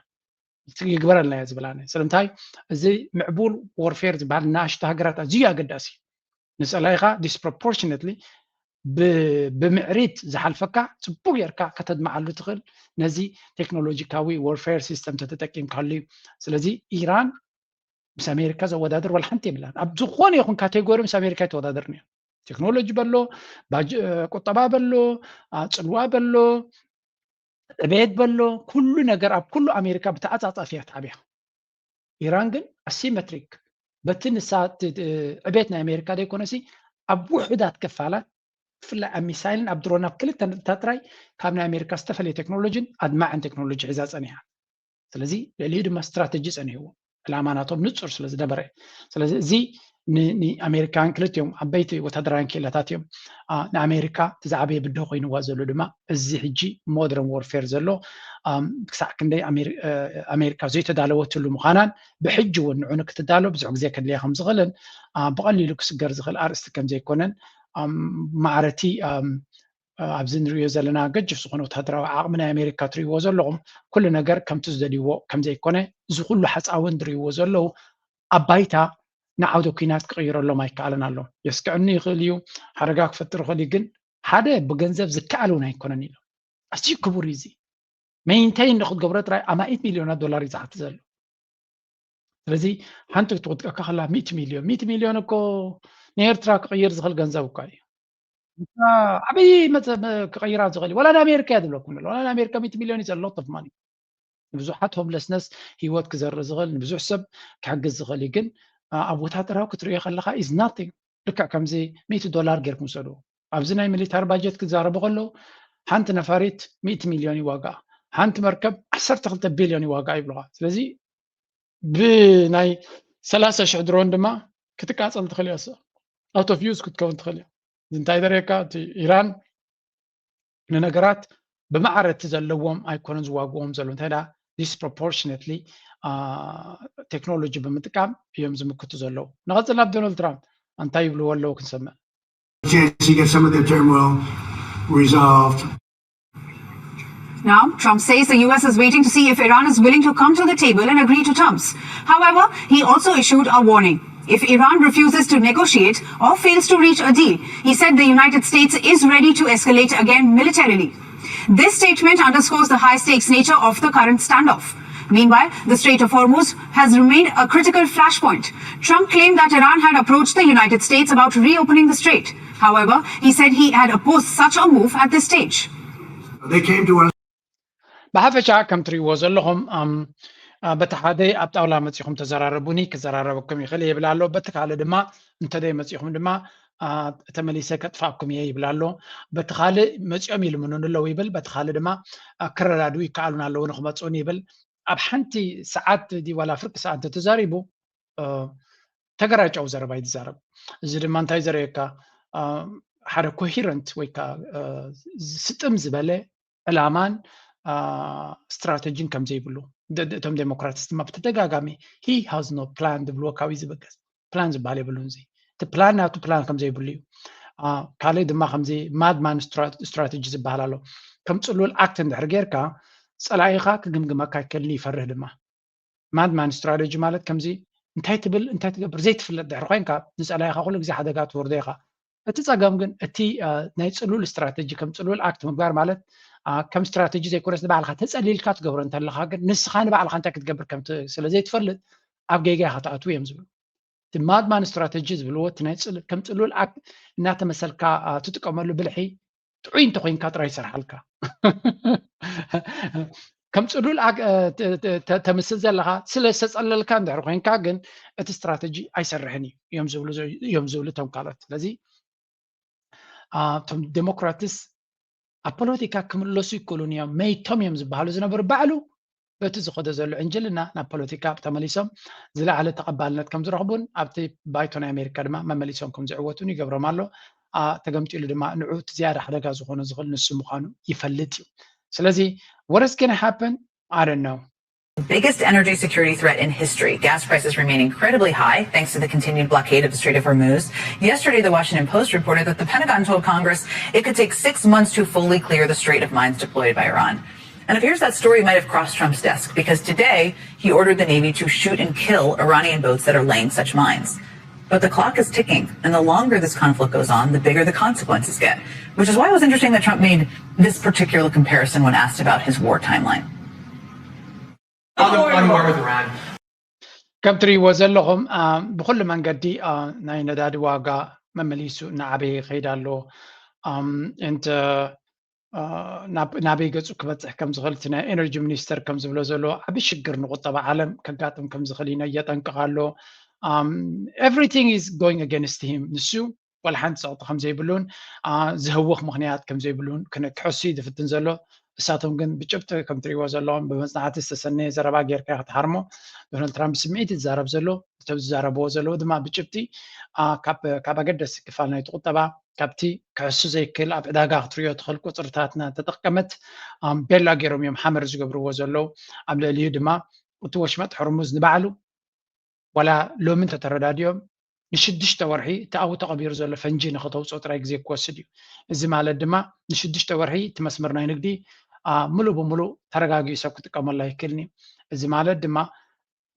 ይግበረልና እያ ዝብል ኣነ። ስለምንታይ እዚ ምዕቡል ወርፌር ዝበሃል ንኣሽቱ ሃገራት ኣዝዩ ኣገዳሲ እዩ። ንጸላኢኻ ዲስፕሮፖርሽነትሊ ብምዕሪት ዝሓልፈካ ጽቡቅ ጌርካ ከተድምዓሉ ትኽእል ነዚ ቴክኖሎጂካዊ ወርፌር ሲስተም ተተጠቂምካሉ እዩ። ስለዚ ኢራን ምስ ኣሜሪካ ዘወዳድር ዋላ ሓንቲ የብላን። ኣብ ዝኾነ ይኹን ካቴጎሪ ምስ ኣሜሪካ ኣይተወዳደርን እያ። ቴክኖሎጂ በሎ፣ ቁጠባ በሎ፣ ፅልዋ በሎ፣ ዕቤት በሎ፣ ኩሉ ነገር ኣብ ኩሉ ኣሜሪካ ብተዓፃፃፊ እያ ትዓብያ። ኢራን ግን ኣሲሜትሪክ በቲ ንሳ ዕቤት ናይ ኣሜሪካ ዘይኮነሲ ኣብ ውሑዳት ክፋላት ብፍላይ ኣብ ሚሳይልን ኣብ ድሮን ኣብ ክልተ ነጥብታት ጥራይ ካብ ናይ ኣሜሪካ ዝተፈለየ ቴክኖሎጂን ኣድማዕን ቴክኖሎጂ ሒዛ ፀኒሓ። ስለዚ ልዕሊኡ ድማ ስትራተጂ ፀኒሕዎ ዕላማ ናቶም ንፁር ስለ ዝነበረ፣ ስለዚ እዚ ንኣሜሪካን ክልቲኦም ዓበይቲ ወታደራውያን ክኢላታት እዮም። ንኣሜሪካ እቲ ዝዓበየ ብድሆ ኮይንዋ ዘሎ ድማ እዚ ሕጂ ሞደርን ወርፌር ዘሎ ክሳዕ ክንደይ ኣሜሪካ ዘይተዳለወትሉ ምዃናን ብሕጂ እውን ንዑ ንክትዳሎ ብዙሕ ግዜ ከድልያ ከም ዝኽእልን ብቐሊሉ ክስገር ዝኽእል ኣርእስቲ ከም ዘይኮነን ማዕረቲ ኣብዚ ንሪኦ ዘለና ገጅፍ ዝኾነ ወታደራዊ ዓቕሚ ናይ ኣሜሪካ ትሪእዎ ዘለኹም ኩሉ ነገር ከምቲ ዝደልይዎ ከም ዘይኮነ እዚ ኩሉ ሓፃውን ዝሪእዎ ዘለዉ ኣብ ባይታ ንዓውደ ኲናት ክቕይረሎም ኣይከኣልን ኣሎ። የስክዐኒ ይኽእል እዩ፣ ሓደጋ ክፈጥር ይኽእል እዩ፣ ግን ሓደ ብገንዘብ ዝከኣል እውን ኣይኮነን ኢሎም። ኣዝዩ ክቡር እዩ እዚ። ሜይንቴይን ንክትገብሮ ጥራይ ኣማኢት ሚልዮናት ዶላር እዩ ዝሓቲ ዘሎ። ስለዚ ሓንቲ ክትወድቀካ ከላ ሚእቲ ሚልዮን፣ ሚእቲ ሚልዮን እኮ ንኤርትራ ክቕይር ዝኽእል ገንዘብ እኳ እዩ። ዓብይ ክቐይራ ዝኽእል እዩ። ዋላ ንኣሜሪካ እያ ዝብለኩም ዘሎ። ዋላ ንኣሜሪካ ሚእቲ ሚልዮን is a lot of money። ንብዙሓት ሆምለስነስ ህይወት ክዘርእ ዝኽእል፣ ንብዙሕ ሰብ ክሕግዝ ዝኽእል እዩ። ግን ኣብ ወታደራዊ ክትሪኦ ከለኻ is nothing። ልክዕ ከምዚ ሚእቲ ዶላር ጌርኩም ውሰዱ። ኣብዚ ናይ ሚሊታሪ ባጀት ክዛረቡ ከለዉ ሓንቲ ነፋሪት ሚእቲ ሚልዮን እዩ ዋጋ፣ ሓንቲ መርከብ ዓሰርተ ክልተ ቢልዮን እዩ ዋጋ ይብሉኻ። ስለዚ ብናይ ሰላሳ ሽሕ ድሮን ድማ ክትቃጸል ትኽእል እያ። ኣውት ኦፍ ዩዝ ክትከውን ትኽእል እያ። እዚ እንታይ ዘርእየካ? እቲ ኢራን ንነገራት ብማዕረ እቲ ዘለዎም ኣይኮነን ዝዋግኦም ዘሎ እንታይ ዳ disproportionately ቴክኖሎጂ ብምጥቃም እዮም ዝምክቱ ዘለዉ። ንቐጽል ናብ ዶናልድ ትራምፕ እንታይ ይብልዎ ኣለዉ ክንሰምዕ። Chance to get some of the turmoil resolved. Now, Trump says the U S is waiting to see if Iran is willing to come to the table and agree to terms. However, he also issued a warning. If Iran refuses to negotiate or fails to reach a deal, he said the United States is ready to escalate again militarily. This statement underscores the high stakes nature of the current standoff. Meanwhile, the Strait of Hormuz has remained a critical flashpoint. Trump claimed that Iran had approached the United States about reopening the strait. However, he said he had opposed such a move at this stage. They came to us. ብሓፈሻ ከም ትሪእዎ ዘለኹም በቲ ሓደ ኣብ ጣውላ መፂኹም ተዘራረቡኒ ክዘራረበኩም ይኽእል እየ ይብል ኣሎ። በቲ ካልእ ድማ እንተደይ መፂኹም ድማ ተመሊሰ ከጥፋእኩም እየ ይብል ኣሎ። በቲ ካልእ መፂኦም ይልምኑን ኣለዉ ይብል፣ በቲ ካልእ ድማ ክረዳድኡ ይከኣሉን ኣለዉ ንክመፁን ይብል። ኣብ ሓንቲ ሰዓት ዋላ ፍርቂ ሰዓት እንተተዛሪቡ ተገራጫዊ ዘረባ እዩ ዝዛረብ። እዚ ድማ እንታይ ዘርእየካ ሓደ ኮሂረንት ወይ ከዓ ስጥም ዝበለ ዕላማን ስትራተጂን ከም ዘይብሉ እቶም ዴሞክራትስ ድማ ብተደጋጋሚ he has no plan ዝብልዎ ካብዩ ዝበገስ ፕላን ዝበሃል የብሉን። እዚ እቲ ፕላን ናቱ ፕላን ከም ዘይብሉ እዩ። ካልእ ድማ ከምዚ ማድማን ስትራተጂ ዝበሃል ኣሎ። ከም ፅሉል ኣክት እንድሕር ጌርካ ፀላኢኻ ክግምግመካ ኣይክእልን ይፈርህ ድማ። ማድማን ስትራተጂ ማለት ከምዚ እንታይ ትብል እንታይ ትገብር ዘይትፍለጥ ድሕሪ ኮይንካ ንፀላኢኻ ኩሉ ግዜ ሓደጋ ትወርዶ ኢኻ። እቲ ፀገም ግን እቲ ናይ ፅሉል ስትራተጂ ከም ፅሉል ኣክት ምግባር ማለት ከም ስትራተጂ ዘይኮነስ ንባዕልካ ተፀሊልካ ትገብሮ እንተለካ ግን ንስኻ ንባዕልካ እንታይ ክትገብር ከም ስለ ዘይትፈልጥ ኣብ ጌጋ ኢኻ ትኣትው እዮም ዝብሉ። እቲ ማድማን ስትራተጂ ዝብልዎ እቲ ናይ ከም ፅሉል ኣክት እናተመሰልካ ትጥቀመሉ ብልሒ ጥዑይ እንተኮይንካ ጥራይ ይሰርሓልካ። ከም ፅሉል ተምስል ዘለካ ስለ ዝተፀለልካ እንድሕር ኮይንካ ግን እቲ ስትራተጂ ኣይሰርሕን እዩ እዮም ዝብሉ እዮም ዝብሉ እቶም ካልኦት። ስለዚ እቶም ዴሞክራትስ ኣብ ፖለቲካ ክምለሱ ይክእሉን እዮም መይቶም እዮም ዝበሃሉ ዝነበሩ ባዕሉ በቲ ዝኸዶ ዘሎ ዕንጅልና ናብ ፖለቲካ ተመሊሶም ዝለዓለ ተቐባልነት ከም ዝረኽቡን ኣብቲ ባይቶ ናይ ኣሜሪካ ድማ መመሊሶም ከም ዝዕወቱን ይገብሮም ኣሎ። ተገምጢሉ ድማ ንዑ እቲ ዝያዳ ሓደጋ ዝኾኑ ዝኽእል ንሱ ምዃኑ ይፈልጥ እዩ። ስለዚ what is gonna happen I don't know። Biggest energy security threat in history. Gas prices remain incredibly high thanks to the continued blockade of the Strait of Hormuz. Yesterday, the Washington Post reported that the Pentagon told Congress it could take six months to fully clear the strait of mines deployed by Iran. And it appears that story might have crossed Trump's desk because today he ordered the Navy to shoot and kill Iranian boats that are laying such mines. But the clock is ticking, and the longer this conflict goes on, the bigger the consequences get, which is why it was interesting that Trump made this particular comparison when asked about his war timeline. Other war with Iran. ከም ትሪእዎ ዘለኹም ብኩሉ መንገዲ ናይ ነዳዲ ዋጋ መመሊሱ እናዓበየ ይኸይድ ኣሎ። እንተ ናበይ ገፁ ክበፅሕ ከም ዝኽእል እቲ ናይ ኤነርጂ ሚኒስተር ከም ዝብሎ ዘሎ ዓብዪ ሽግር ንቁጠባ ዓለም ከጋጥም ከም ዝኽእል እዩ የጠንቅቕ ኣሎ። Everything is going against him። ንሱ ዋላ ሓንቲ ፀቕጢ ከም ዘይብሉን ዝህውኽ ምኽንያት ከም ዘይብሉን ክሕሱ እዩ ዝፍትን ዘሎ። እሳቶም ግን ብጭብጢ ከም ትሪእዎ ዘለኹም ብመፅናዕቲ ዝተሰነየ ዘረባ ጌርካ ክትሃርሞ። ዶናልድ ትራምፕ ስምዒት ይዛረብ ዘሎ፣ እቶም ዝዛረብዎ ዘለዉ ድማ ብጭብጢ ካብ ኣገደስቲ ክፋል ናይቲ ቁጠባ ካብቲ ክሕሱ ዘይክእል ኣብ ዕዳጋ ክትሪኦ ትኽእል ቁፅርታት እናተጠቀመት ቤላ ገይሮም እዮም ሓመር ዝገብርዎ ዘለዉ። ኣብ ልዕሊኡ ድማ እቲ ወሽመጥ ሕርሙዝ ንባዕሉ ዋላ ሎሚ እንተተረዳዲኦም ንሽዱሽተ ወርሒ እቲ ኣብኡ ተቐቢሩ ዘሎ ፈንጂ ንኽተውፅኦ ጥራይ ግዜ ክወስድ እዩ። እዚ ማለት ድማ ንሽዱሽተ ወርሒ እቲ መስመር ናይ ንግዲ ሙሉእ ብሙሉእ ተረጋጊኡ ሰብ ክጥቀመሉ ኣይክእልን እዩ። እዚ ማለት ድማ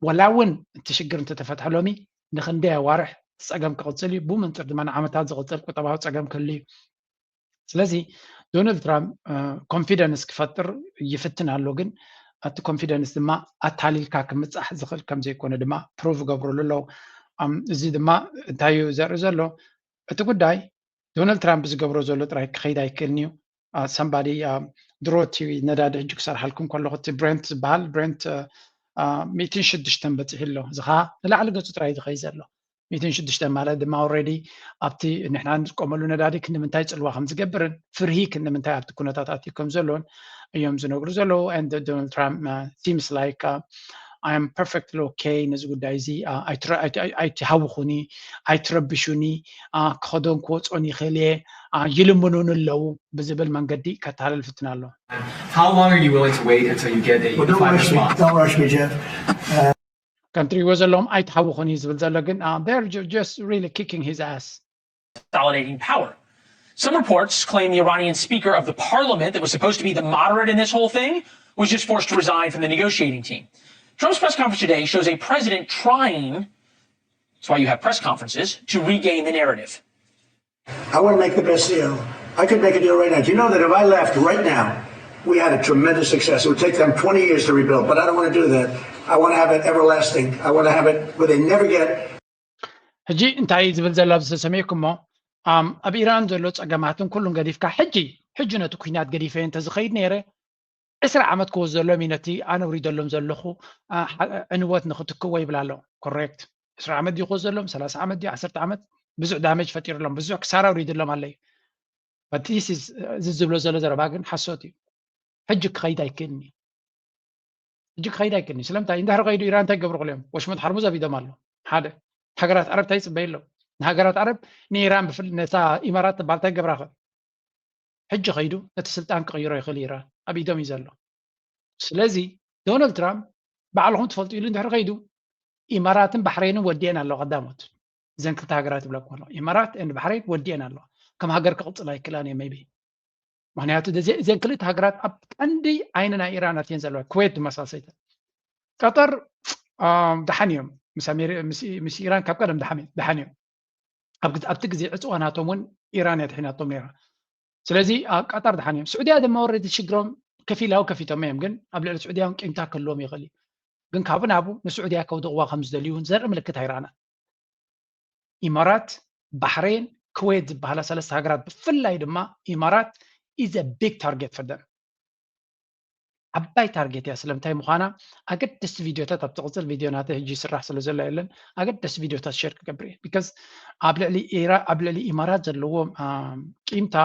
ዋላ እውን እቲ ሽግር እንተተፈትሐ ሎሚ ንክንደይ ኣዋርሕ እቲ ፀገም ክቕፅል እዩ። ብኡ መንፅር ድማ ንዓመታት ዝቕፅል ቁጠባዊ ፀገም ክህሉ እዩ። ስለዚ ዶናልድ ትራምፕ ኮንፊደንስ ክፈጥር ይፍትን ኣሎ፣ ግን እቲ ኮንፊደንስ ድማ ኣታሊልካ ክምፃሕ ዝኽእል ከም ዘይኮነ ድማ ፕሩቭ ይገብሩሉ ኣለዉ። እዚ ድማ እንታይ እዩ ዘርኢ ዘሎ? እቲ ጉዳይ ዶናልድ ትራምፕ ዝገብሮ ዘሎ ጥራይ ክኸይድ ኣይክእልን እዩ። ሰምባዲ ድሮ እቲ ነዳዲ ሕጂ ክሰርሓልኩም ከለኹ እቲ ብሬንት ዝበሃል ብሬንት ሚእትን ሽዱሽተን በፂሑ ኣሎ። እዚ ከዓ ንላዕሊ ገፁ ጥራይ ዝኸይድ ዘሎ ሚእትን ሽዱሽተን ማለት ድማ ኦልሬዲ ኣብቲ ንሕና ንጥቀመሉ ነዳዲ ክንዲ ምንታይ ፅልዋ ከም ዝገብርን ፍርሂ ክንዲ ምንታይ ኣብቲ ኩነታት ኣትዩ ከም ዘሎን እዮም ዝነግሩ ዘለዉ። And Donald Trump seems like I am perfectly okay ነዚ ጉዳይ እዚ ኣይትሃውኹኒ፣ ኣይትረብሹኒ፣ ክኸዶን ክወፆን ይኽእል እየ፣ ይልምኑን ኣለዉ ብዝብል መንገዲ ከታልል ፍትን ኣሎ። How long are you willing to wait until you get a unified response? Don't rush me, Jeff. ከም ትሪእዎ ዘለኹም ኣይትሃውኹን እዩ ዝብል ዘሎ፣ ግን they're just really kicking his ass. Consolidating power. Some reports claim the Iranian speaker of the parliament that was supposed to be the moderate in this whole thing was just forced to resign from the negotiating team. Trump's press conference today shows a president trying, that's why you have press conferences, to regain the narrative. I want to make the best deal. I could make a deal right now. Do you know that if I left right now, we had a tremendous success. It would take them twenty years to rebuild, but I don't want to do that. I want to have it everlasting. I want to have it where they never get ሕጂ እንታይ ዝብል ዘሎ ኣብዚ ተሰሚዕኩሞ ኣብ ኢራን ዘሎ ፀገማትን ኩሉን ገዲፍካ ሕጂ ሕጂ ነቲ ኩናት ገዲፈ እንተዝኸይድ ነይረ ዕስራ ዓመት ክወስደሎም እዩ ነቲ ኣነ ውሪደሎም ዘለኹ ዕንወት ንክትክዎ ይብል ኣሎ። ኮሬክት። ዕስራ ዓመት ድዩ ክወስደሎም? ሰላሳ ዓመት ድዩ? ዓሰርተ ዓመት? ብዙሕ ዳሜጅ ፈጢሩሎም፣ ብዙሕ ክሳራ ውሪድሎም ኣሎ እዩ። እዚ ዝብሎ ዘሎ ዘረባ ግን ሓሶት እዩ። ሕጂ ክኸይድ ኣይክእልን እዩ። ሕጂ ክኸይድ ኣይክእልን እዩ። ስለምንታይ? እንድሕር ከይዱ ኢራን እንታይ ክገብሩ ክልዮም? ወሽመጥ ሓርሙዝ ኣብ ኢዶም ኣሎ። ሓደ። ሃገራት ዓረብ እንታይ ይፅበዩ ኣለዉ? ንሃገራት ዓረብ ንኢራን ብፍል ነታ ኢማራት ትበሃል እንታይ ገብራኸ? ሕጂ ከይዱ ነቲ ስልጣን ክቕይሮ ይኽእል ኢራን ኣብ ኢዶም እዩ ዘሎ። ስለዚ ዶናልድ ትራምፕ ባዕልኹም ትፈልጡ ኢሉ እንድሕር ከይዱ ኢማራትን ባሕሬንን ወዲአን ኣለዋ ቀዳሞት። እዘን ክልተ ሃገራት ይብለኩም ኣለዋ። ኢማራት ኤንድ ባሕሬን ወዲአን ኣለዋ። ከም ሃገር ክቕፅል ኣይክእላን እየ ሜቢ። ምክንያቱ እዘን ክልተ ሃገራት ኣብ ቀንዲ ዓይኒ ናይ ኢራን ኣትየን ዘለዋ። ኩዌት ድማ ሳልሰይተን። ቀጠር ደሓን እዮም ምስ ኢራን ካብ ቀደም ደሓን እዮም። ኣብቲ ግዜ ዕፅዋ ናቶም እውን ኢራን እያ ድሒናቶም ነይራ። ስለዚ ቀጠር ደሓን እዮም። ስዑድያ ድማ ወረዲ ሽግሮም ከፊላዊ ከፊቶም እዮም፣ ግን ኣብ ልዕሊ ስዑድያ እውን ቂምታ ክህልዎም ይኽእል እዩ። ግን ካብኡ ናብኡ ንስዑድያ ከውድቕዋ ከም ዝደልዩ እውን ዘርኢ ምልክት ኣይረኣናን። ኢማራት፣ ባሕሬን፣ ኩዌት ዝበሃላ ሰለስተ ሃገራት ብፍላይ ድማ ኢማራት is a big target for them። ዓባይ ታርጌት እያ። ስለምንታይ ምዃና ኣገደስቲ ቪድዮታት ኣብ ትቕፅል ቪድዮ ናተይ ሕጂ ይስራሕ ስለ ዘሎ የለን ኣገደስቲ ቪድዮታት ሸር ክገብር እየ። ቢካዝ ኣብ ልዕሊ ኢራ ኣብ ልዕሊ ኢማራት ዘለዎ ቂምታ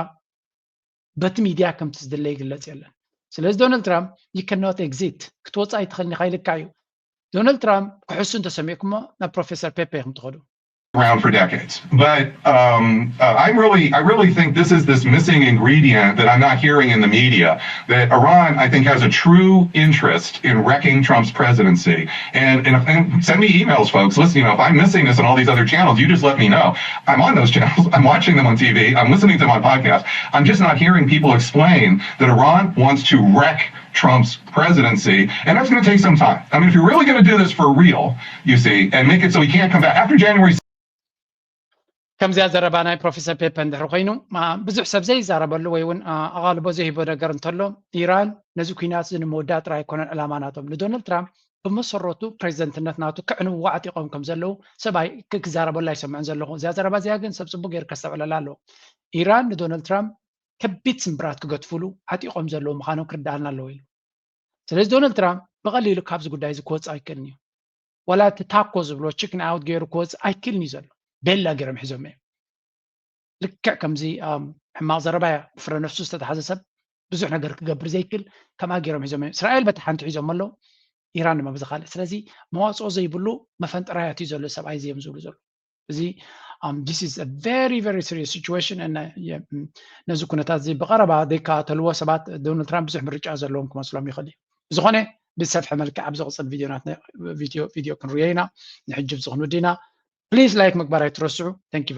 በቲ ሚድያ ከምቲ ዝድለ ይግለፅ የለን። ስለዚ ዶናልድ ትራምፕ you cannot exit ክትወፅእ ኣይትኽእልን ኢኻ ኢልካ እዩ። ዶናልድ ትራምፕ ክሕሱ እንተሰሚዕኩሞ ናብ ፕሮፌሰር ፔፔ ኢኹም ትኸዱ። around for decades. But um, uh, I'm really, I really think this is this missing ingredient that I'm not hearing in the media. That Iran, I think, has a true interest in wrecking Trump's presidency. And, and, and send me emails, folks. Listen, you know, if I'm missing this on all these other channels, you just let me know. I'm on those channels. I'm watching them on T V. I'm listening to them on podcasts. I'm just not hearing people explain that Iran wants to wreck Trump's presidency. And that's going to take some time. I mean, if you're really going to do this for real, you see, and make it so he can't come back after January ከምዚኣ ዘረባ ናይ ፕሮፌሰር ፔፐ እንድሕር ኮይኑ ብዙሕ ሰብ ዘይዛረበሉ ወይ እውን ኣቓልቦ ዘይህቦ ነገር እንተሎ፣ ኢራን ነዚ ኩናት እዚ ንምውዳእ ጥራይ ኣይኮነን ዕላማ ናቶም። ንዶናልድ ትራምፕ ብመሰረቱ ፕሬዚደንትነት ናቱ ከዕንውዎ ዓጢቖም ከም ዘለዉ ሰብኣይ ክዛረበሉ ኣይሰምዕን ዘለኹ። እዚኣ ዘረባ እዚኣ ግን ሰብ ፅቡቅ ገይሩ ከስተብዕለላ ኣለዎ። ኢራን ንዶናልድ ትራምፕ ከቢድ ስምብራት ክገድፍሉ ዓጢቖም ዘለዉ ምዃኖም ክርዳኣልና ኣለዎ ኢሉ። ስለዚ ዶናልድ ትራምፕ ብቐሊሉ ካብዚ ጉዳይ እዚ ክወፅእ ኣይክእልን እዩ። ዋላ እቲ ታኮ ዝብሎ ችክን ኣውት ገይሩ ክወፅእ ኣይክእልን እዩ ዘሎ። ቤላ ገይሮም ሒዞም እዮም። ልክዕ ከምዚ ሕማቕ ዘረባ እያ። ብፍረ ነፍሱ ዝተታሓዘ ሰብ ብዙሕ ነገር ክገብር ዘይክእል ከምኣ ገይሮም ሒዞም እዮም። እስራኤል በቲ ሓንቲ ሒዞም ኣለዉ፣ ኢራን ድማ ብዚ ካልእ። ስለዚ መዋፅኦ ዘይብሉ መፈንጠራያት እዩ ዘሎ ሰብኣይ እዚ እዮም ዝብሉ ዘሎ። እዚ this is a very very serious situation። ነዚ ኩነታት እዚ ብቐረባ ዘይከታተልዎ ሰባት ዶናልድ ትራምፕ ብዙሕ ምርጫ ዘለዎም ክመስሎም ይኽእል እዩ። ብዝኾነ ብዝሰፍሐ መልክዕ ኣብ ዝቕፅል ቪድዮ ክንሪኦ ኢና። ንሕጂ ኣብዚ ክንውድእ ኢና። ፕሊዝ ላይክ ምግባር ኣይትረስዑ። Thank you very much።